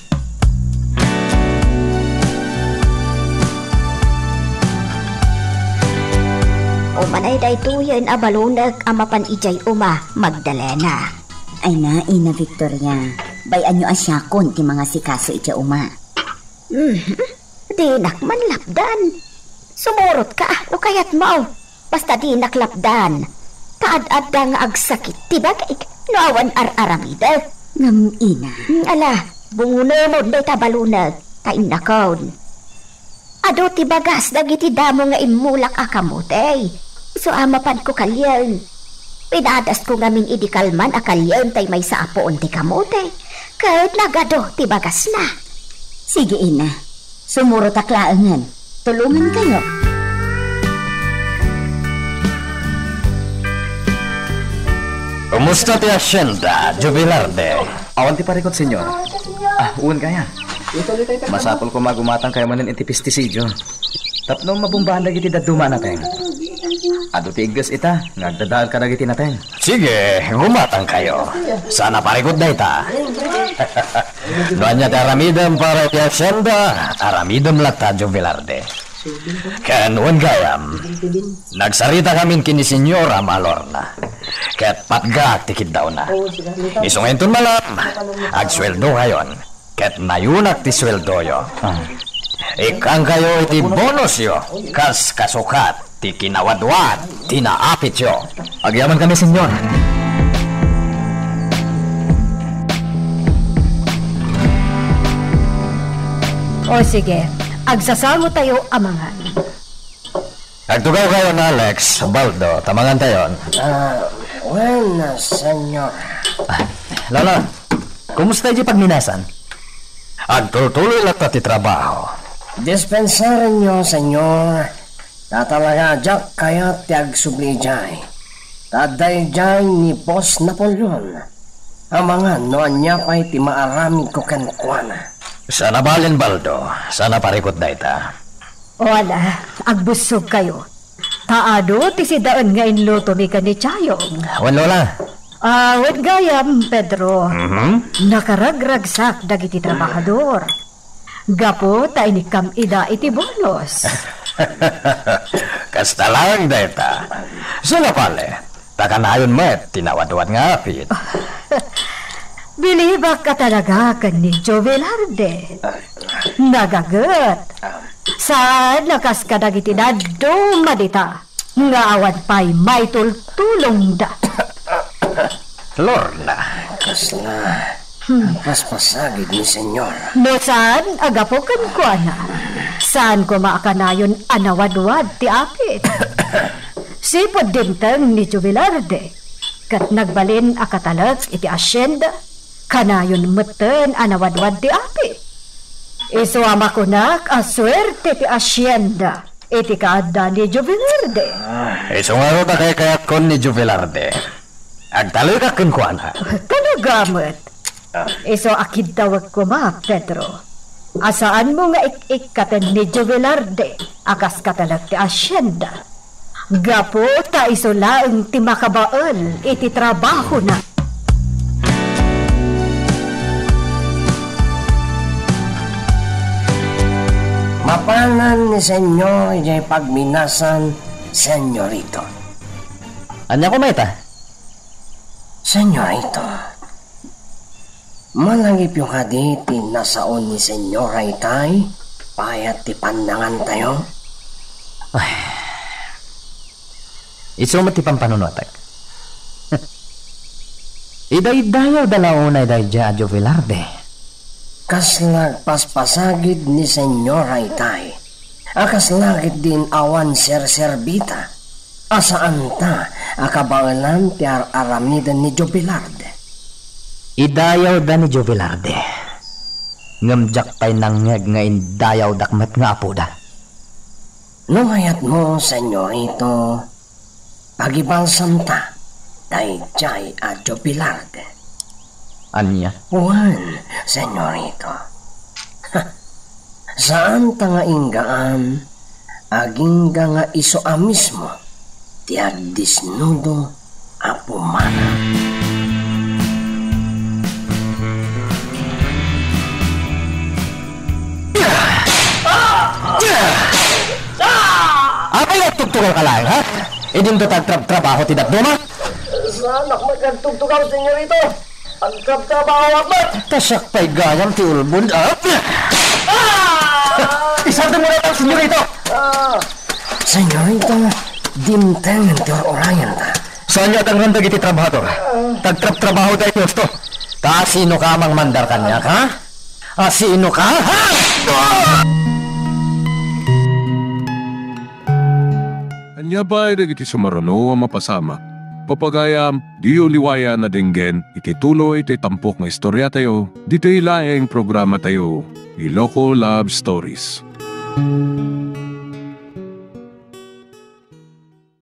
Manay daytoyen a balunek a mapan idiay uma, Magdalena. Ay na, Ina Victoria, bay-anyo a siakon ti mangasikaso idiay uma. Mhm. Dinak man lapdan. Sumurot ka, no kayat mo. Basta dinak lapdan. Ta ad-adda nga agsakit ti bagik no awan ar-aramidek. Ngem, Ina. Hmm, ala, bungonemon dayta balunek, ta innakon. Adu ti bagas dagiti damo nga immulak a kamote. Isu a mapanko kalien. Pinadasko ngamin idi kalman a kalien tay maysa a puon ti kamote. Ket nagadu ti bagasna. Sige, Ina. Sumurotak laengen. Tulongankayo. Kumusta ti hacienda, Jubilarde? Awan ti parikut, Señor. Ah, wen kaya. Masapul koma a gumatangkayo manen iti pestisidio. Tapno mabumbaan dagiti dadduma a nateng. Adu ti igges ita nga agdadael kadagiti nateng. Sige, gumatangkayo. Saan a parikut dayta. No ania ti aramidem para iti hacienda, aramidem latta, Joe Velarde. Ken wen gayam, nagsarita kami ken ni Señora Malorna. Ket patgaak ti kiddawna. Isu nga inton malam, agsueldokayon. Ket nayunak ti sueldoyo. Ah. Ikkankayo iti bonosyo kas kasukat ti kinawadwad ti naapityo. Agyamankami, Señor. O sige, agsasangotayo a mangan. Agtugawkayon, Alex, Baldo, ta mangantayon. Ah, wen, Señor. Ah, Lola, kumusta idiay pagminasan? Agtultuloy latta ti trabaho. Dispensarenyo, Señor, ta talaga a diak kayat ti agsubli idiay. Ta adda idiay ni Boss Napoleon. Amangan no ania pay ti maaramidko kenkuana. Saan a balen, Baldo, saan a parikut dayta. O ala, agbussogkayo. Ta adu ti sidaen nga inlutomi ken ni Chayong. Wen, Lola. Ah, wen gayam, Pedro. Mhm. Nakaragragsak dagiti trabahador. Gapu ta inikkam ida iti bonus. Kasta laeng dayta. Suna pale, ta kanayon met ti nawadwad nga apit. Bilibak a talaga ken ni Joe Velarde. Nagaget. Saan a kas kadagiti dadduma dita nga awan pay maitultulongda. Lorna. Kasla. Hmm. Paspasagid ni Señor. No saan a gapu kenkuana, saan koma a kanayon a nawadwad ti apit. Sipud dimteng ni Joe Velarde, ket nagbalin a katalek iti hacienda, kanayon metten a nawadwad ti apit. Isu a makunak a suerte ti hacienda iti kaadda ni Joe Velarde. Isu ngarud a kaykayatkon ni Joe Velarde. Agtalekak kenkuana. Talaga met. Isu a kiddawek koma, Pedro, a saanmo nga ik-ikkaten ni Joe Velarde a kas katalek ti hacienda. Gapu ta isu laeng ti makabael iti trabahona. Mapanan ni Señor idiay pagminasan, Señorito. Ania koma ita? Señorito, malagipyo kadi ti nasao ni Señora itay payat ti pannangantayo? Ay, isu met ti pampanunotek. Idaydayawda la unay daydiay a Joe Velarde. Kasla agpaspasagid ni Señora itay a kasla ketdin awan serserbita a saanta a kabaelan ti ar-aramiden ni Joe Velarde. Idayawda ni Joe Velarde, ngem diak pay nangngeg nga indayawdak met nga apoda. No kayatmo, Señorito, pagibalsamta daydiay a Joe Velarde. Ania? Wen, Señorito. Saanta nga inggaan, agingga nga isu a mismo ti agdisnudo a pumanaw. Apay nga agtugtugaw ka laeng, ha? Idinto ti agtrabtrabaho ti dadduma? Saanak met nga agtugtugaw, senyorito. Agtrabtrabaho met. Ta siak pay gayam ti ulbod, ah? Ah! Isardengmo laeng, senyorito! Ah! Senyorito, dimtengen ti ur-urayenta. Saanyo a dangngan dagiti trabahador? Agtrabtrabaho dayta husto. Ta sinoka a mangmandar kaniak, ha? A sinoka? Ha? Ania pay dagiti sumaruno a mapasamak? Pagayam, diyo liwayan a denggen iti tuloy ti tampok nga istoriatayo, ditoy laeng programatayo, Iloko Love Stories.